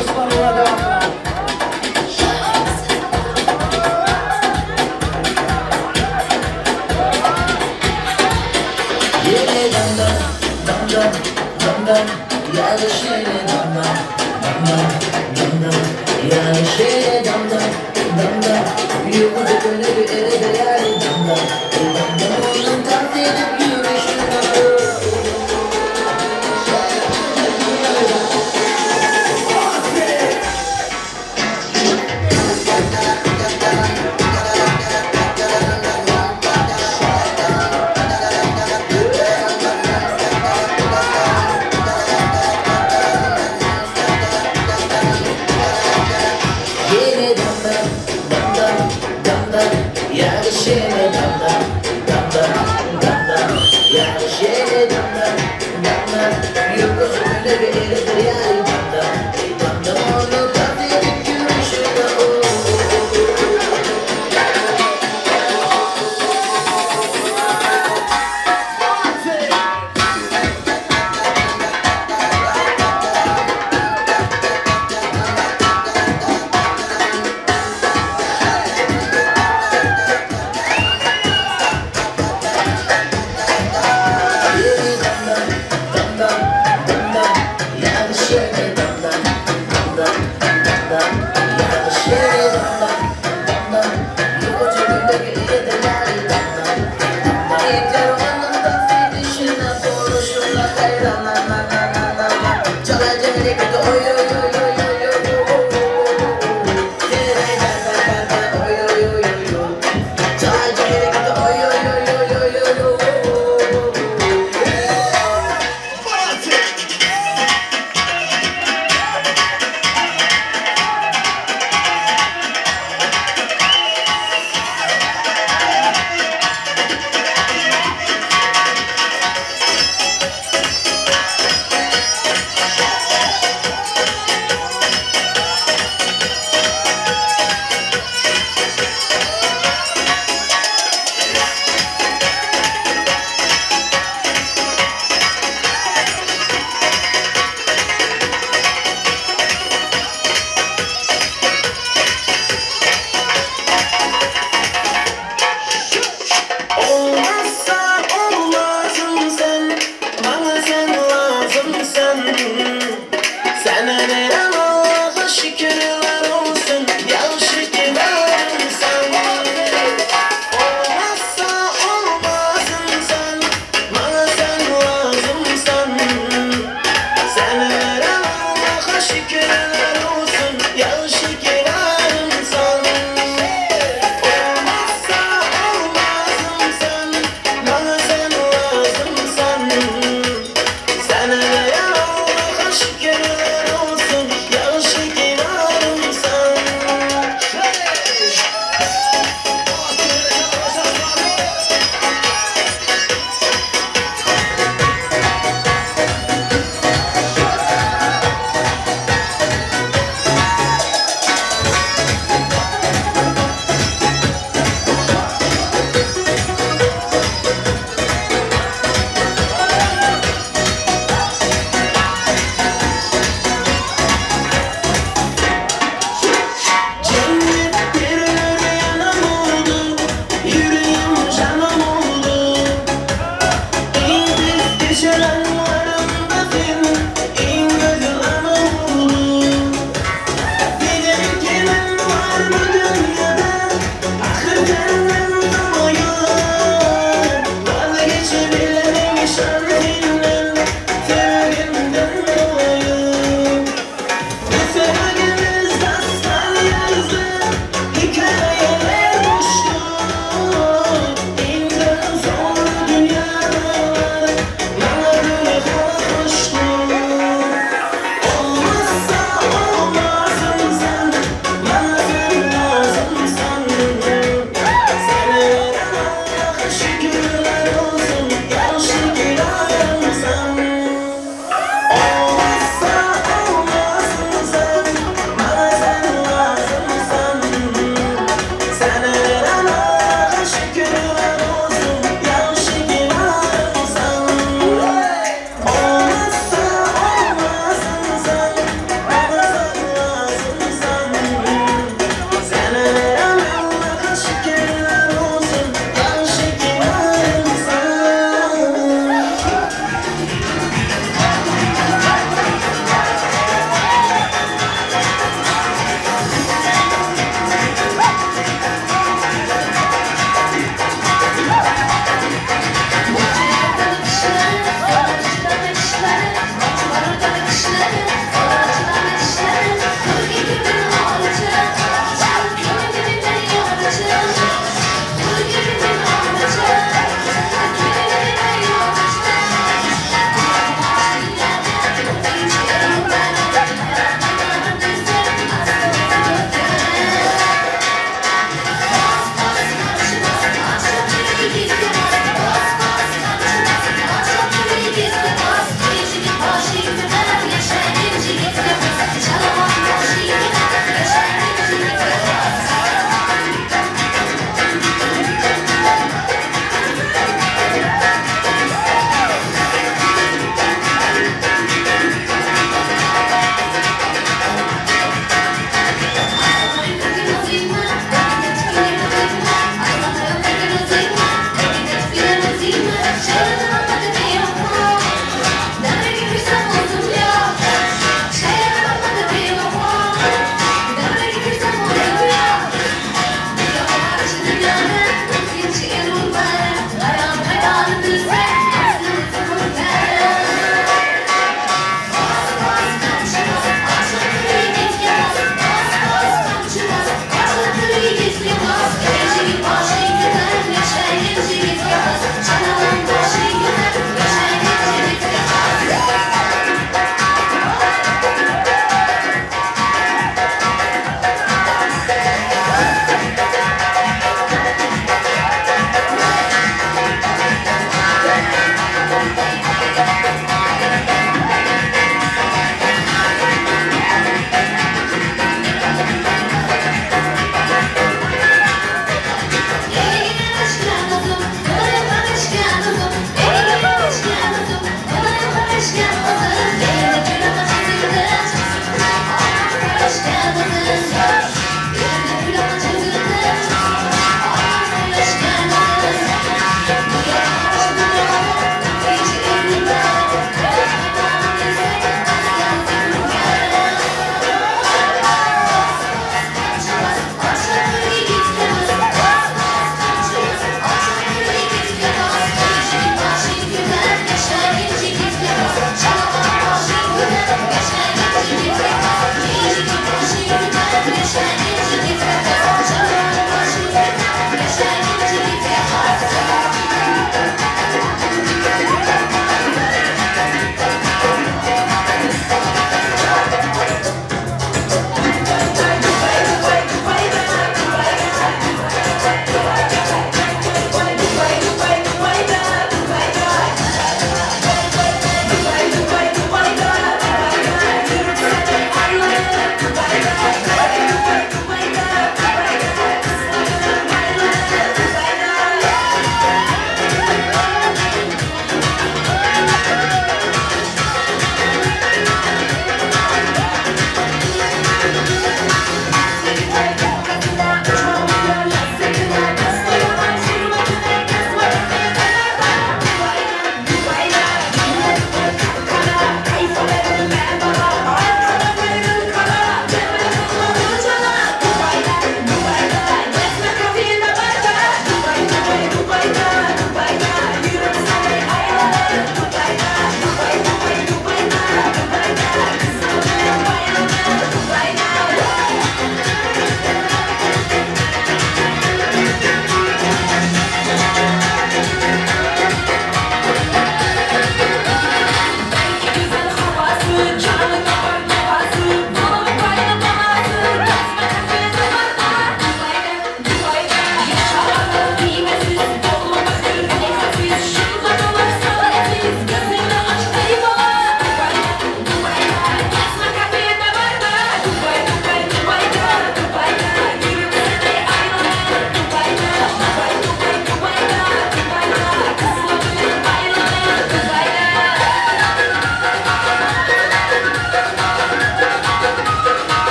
Osmanova davom qiladi.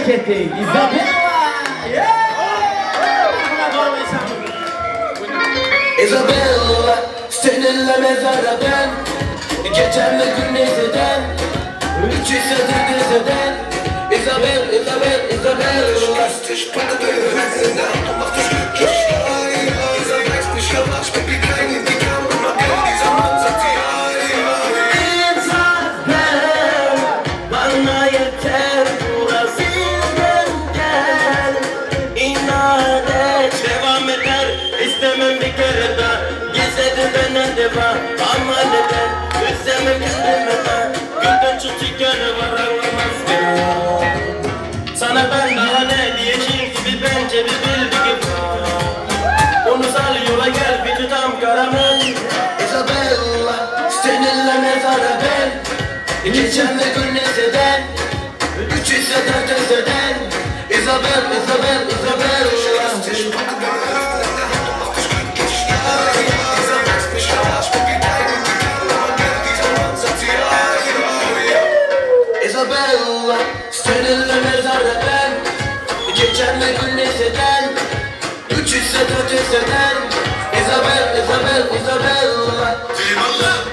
Ketdik. Isabella! Isabella, seninle mezara ben. Geçen ve gün neyse üç hissedir dizeden. Isabel, Isabel, Isabella. Isabel, bana yeter burasından gel. İnat et, devam eder, istemem bir kere daha. Gezerim ben her defa, ama neden? Üzemem kendime daha. Gülden çok tükeni var anlamaz beni. Sana ben daha ne diyeceğim gibi bence bir bildi gibi. Onu sal yola gel bir tutam karamel. Isabella, seninle mezara ben. Geçen ve gün neyse üç ise dört ise. Isabel, Isabel, Isabella. Isabella, seninle mezara ben. Geçen ve gün neyse üç ise dört ise. Isabel, Isabel, Isabella. Kıymalı.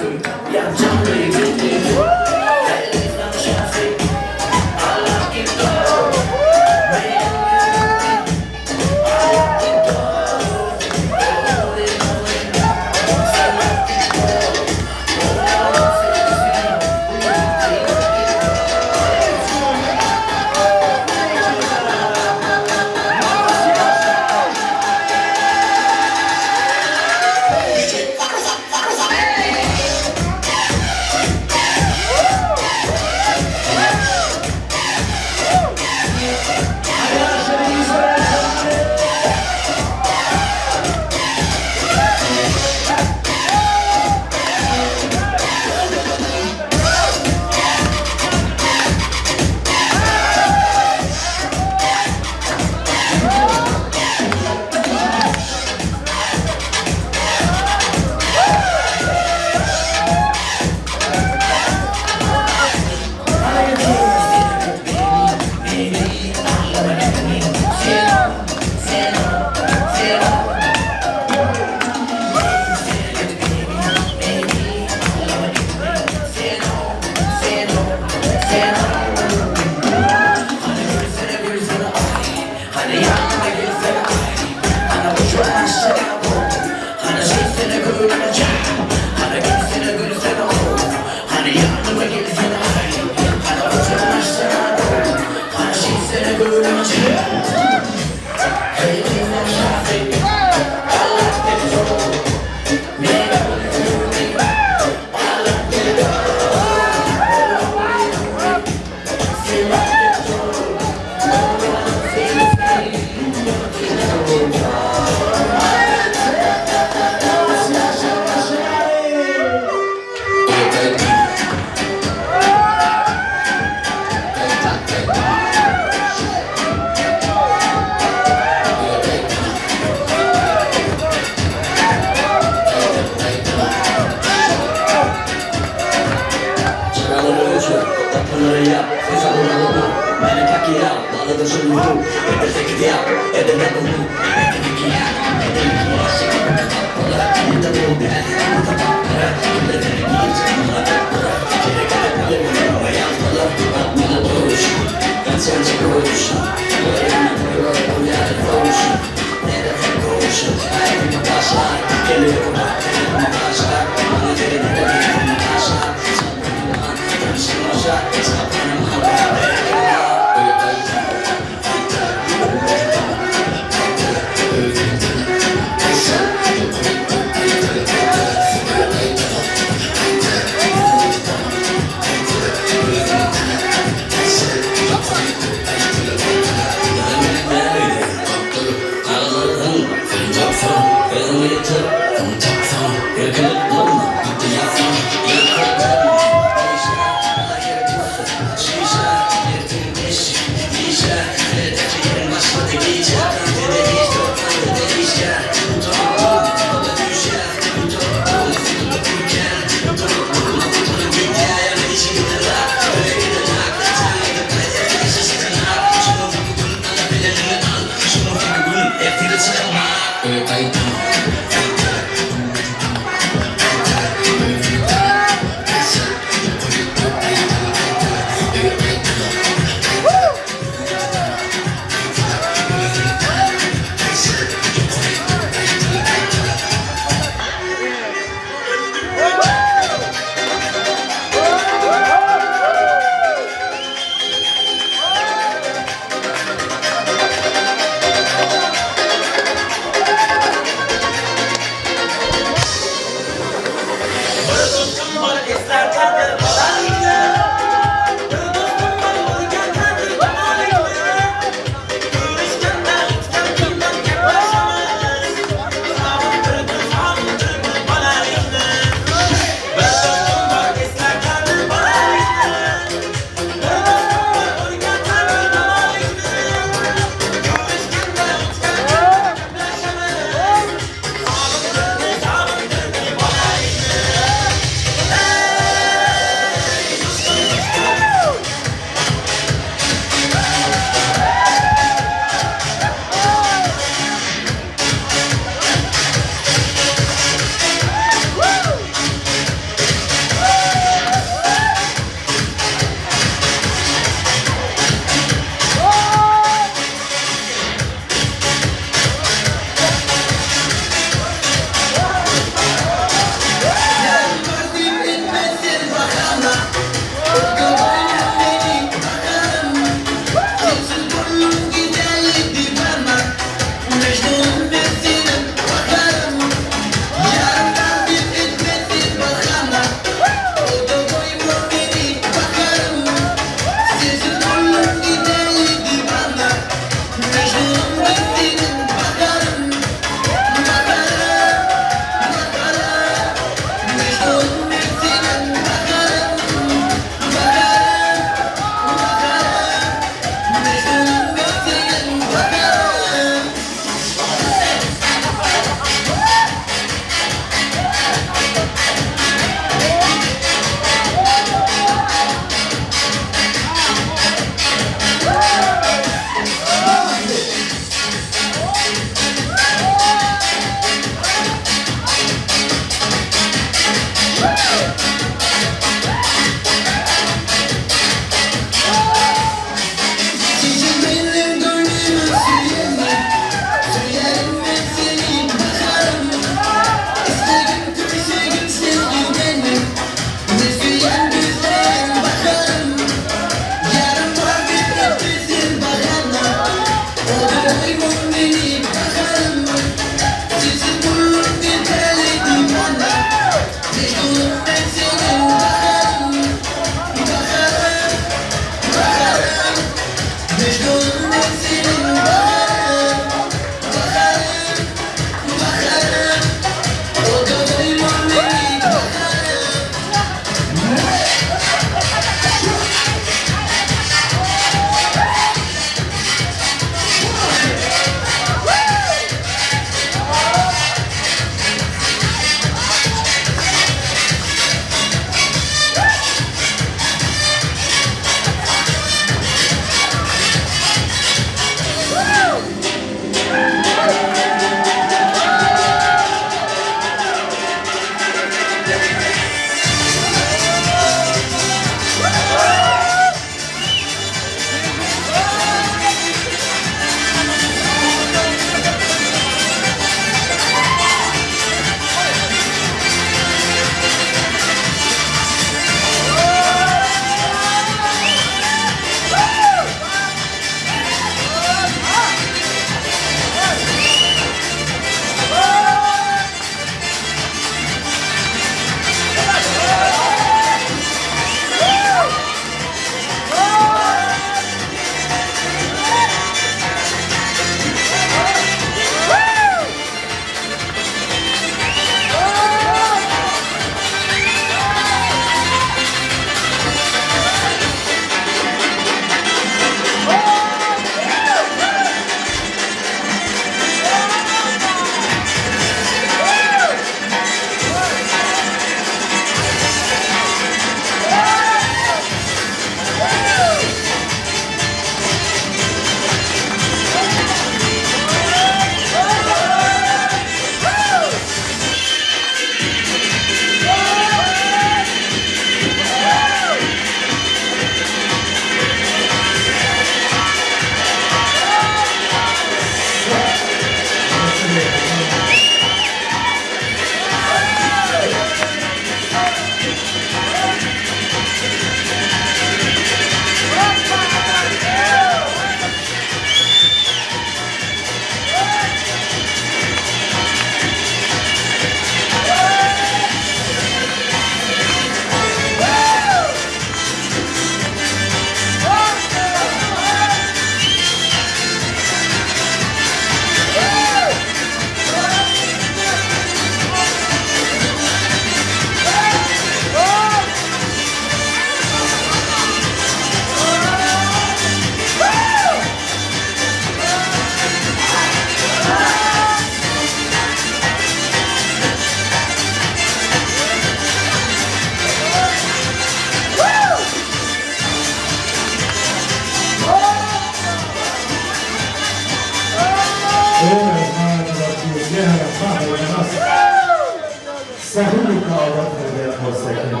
Saxiylikni obod qilgan bo'lsa kim,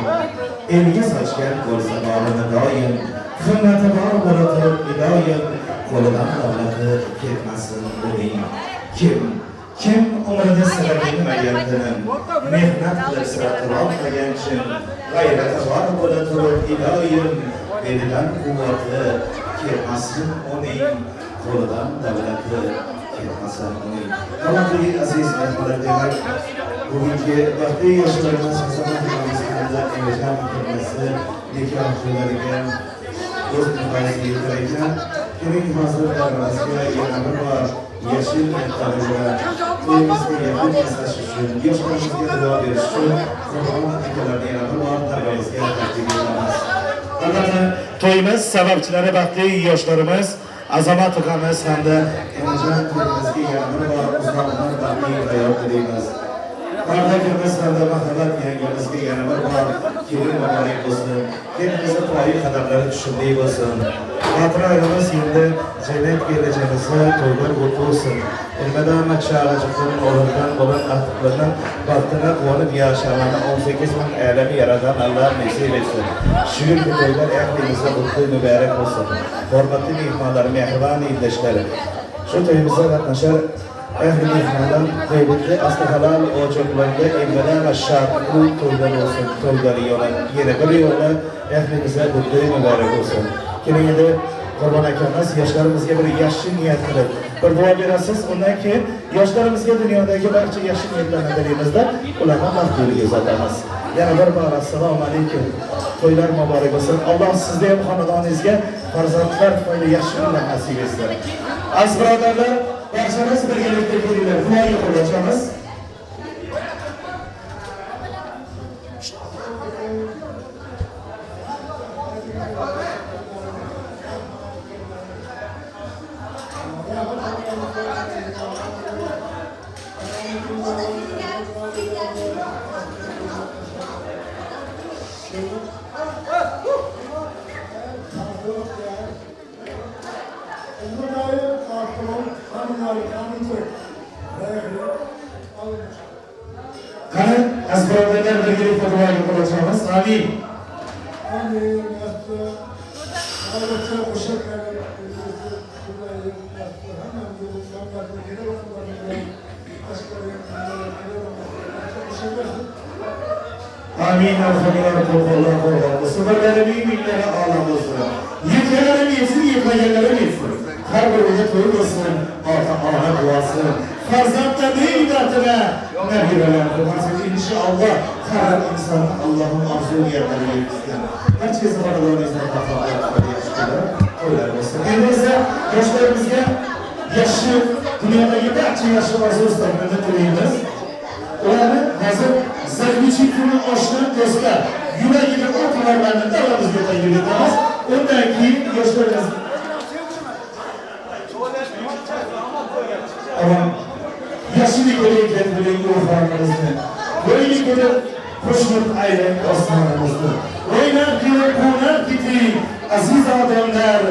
elga sochgan bo'lsa borini doim, himmati bor bo'la turib idoyim, qo'lidan davlati ketmasin uning. Kim kim umrida sira bilmagan tinim, mehnat qilib sira turolmagan chin, g'ayrati bor bo'la turib idoyim, belidan quvvati ketmasin uning, qo'lidan davlati ketmasin uning. Hurmatli aziz mehmonlar, demak, bugungi baxtli yoshlarimiz Azamat akamiz hamda Enajon akamizni nikoh to'ylariga o'z nihoyasiga yetar ekan. Keling, hozir davramizga yana bir bor yashil niyatlar bilan to'yimizga yakun yasash uchun, yoshlarimizga duo berish uchun Qurbon akalarni yana bir bor davramizga taklif etamiz. Albatta, to'yimiz sababchilari baxtli yoshlarimiz Azamat akamiz hamda Enajon to'yimizga yana bir bor uzoq umr, baxtli hayot tilaymiz. Parda akamiz hamda Mahabbat yangamizga yana bir bor kelin muborak bo'lsin. Kelinimizni poyi qadamlari tushumli bo'lsin. Botir akamiz endi jannat kelajagimizni to'ylar bo'lsin. Elmidama chag'ajiqning o'g'lidan bo'lgan ahlining baxtini quvonib yashamani 18 ming alami yaradan Alloh nasib etsin. Shu yilgi to'ylar ahlimizga qutlu muborak bo'lsin. Hurmatli mehmonlar, mehribon eldoshlar. Shu to'yimizda qatnashar ahli mehmonlar g'aybetli asli halol ochoqlarga elmidama shartli to'ylar bo'lsin. To'ylar yo'li yana bir yo'la ahlimizga qutlu muborak bo'lsin. Keling endi Qurbon akamiz yoshlarimizga bir yaxshi niyat qilib bir duo berasiz. Undan keyin yoshlarimizga dunyodagi barcha yaxshi niyatlarni tilaymizda, ularni baxt yo'liga uzatamiz. Yana bir bor assalomu alaykum. To'ylar muborak bo'lsin. Alloh sizni ham xonadoningizga farzandlar tufayli yaxshi kunlar nasib etsin. Aziz birodarlar, barchamiz birgalikda kelinglar, duoga qo'l ochamiz. Qani, aziz birodarlar, birgalikda duoga qo'l ochamiz. Amin. Amin. Amin. Alhamdulillah, qo'llar qo'llar bo'lsin. Birlari minglari olam bo'lsin. Yetganlarim yetsin, yetmaganlarim yetsin. Har bir uyda to'y bo'lsin, ota-ona duosi. Farzandlarning baxtini nabiralar qilsin. Inshaalloh har bir insonni Allohning orzu niyatlariga yetkazsin. Barchangizni xonadoningizda to'ylar bo'lsin. Endi esa yoshlarimizga yaxshi dunyodagi barcha yaxshi orzu istaklarni tilaymiz. Ularni hozir заключительный oshni do'stlar yuragida o'talarni davramizga taklif etamiz. Undan keyin yoshlarimiz yaxshilik bo'layotgan biling ruhlarimizni, bo'yni ko'rib xushnud aylang osmonimizni. O'ynab kelib quvnab keting, aziz odamlar,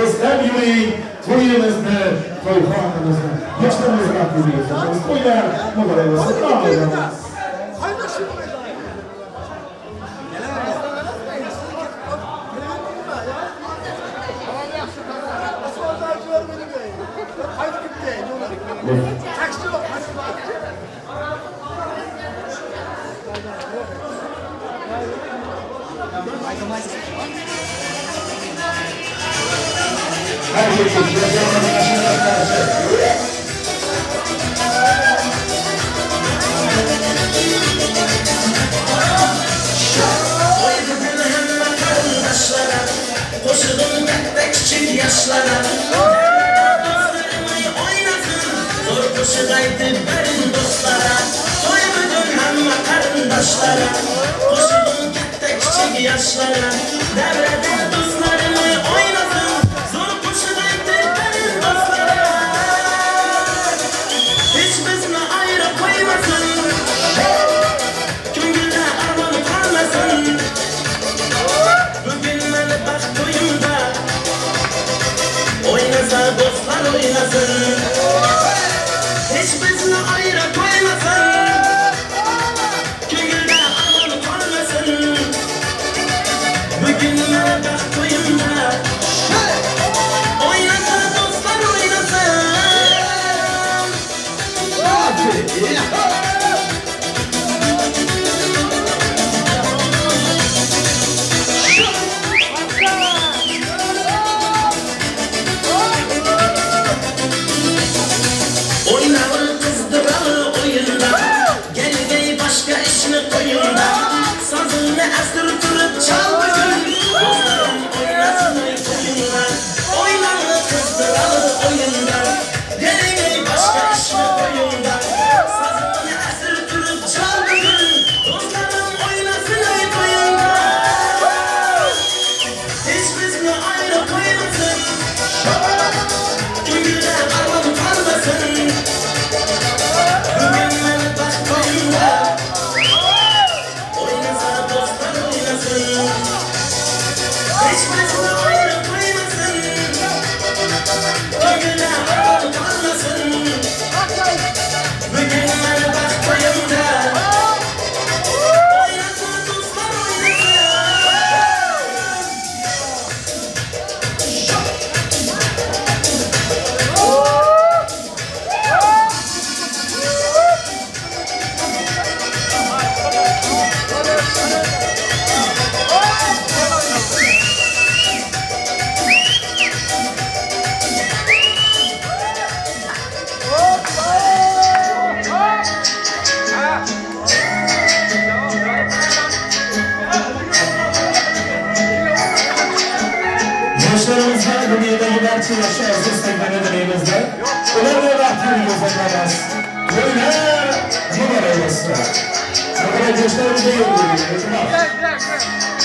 eslab yuring to'yimizni, to'yxonamizni. Yoshlarimiz baxtli bo'lsin. To'ylar muborak bo'lsin. To'y bugun hamma qarindoshlara, qo'shig'im katta kichik yoshlara. Do'stlarim o'ynasin, zo'r qo'shiq aytib bering do'stlara. To'y bugun hamma qarindoshlara, qo'shig'im katta kichik yoshlara. Davrada do'stlarim o'ynasin, zo'r qo'shiq aytib bering do'stlara. Hech bizni ayri qo'ymasin, ko'ngilda armon qolmasin. Bugun meni baxt to'yimda o'ynasa do'stlar o'ynasin. Hech bizni ayri qo'ymasin, ko'ngilda to'yimda. Sozimni asir turib chal bugun, do'stlarim o'ynasin to'yimda. O'ynalib qizdiradi o'yinda, keling ey boshqa ishni qo'yingda. Sozimni asir turib chal bugun, do'stlarim o'ynasin to'yimda. Hech bizni ayri qo'ymasin, ko'ngilda armon qolmasin. Bugun meni baxt to'yimda, o'ynasa do'stlar o'ynasin. Hech bizni ayri qo'ymasin, ko'ngilda armon qolmasin. Bugun meni baxt to'yimda, o'ynasa do'stlar o'ynasin. Yoshlarimizga dunyodagi barcha yaxshi orzu istaklarni tilaymizda. Ularga baxtli ko'rsatamiz. To'ylar muborak bo'lsin. Muborak yoshlarimizga yo'l bering. Iltimos.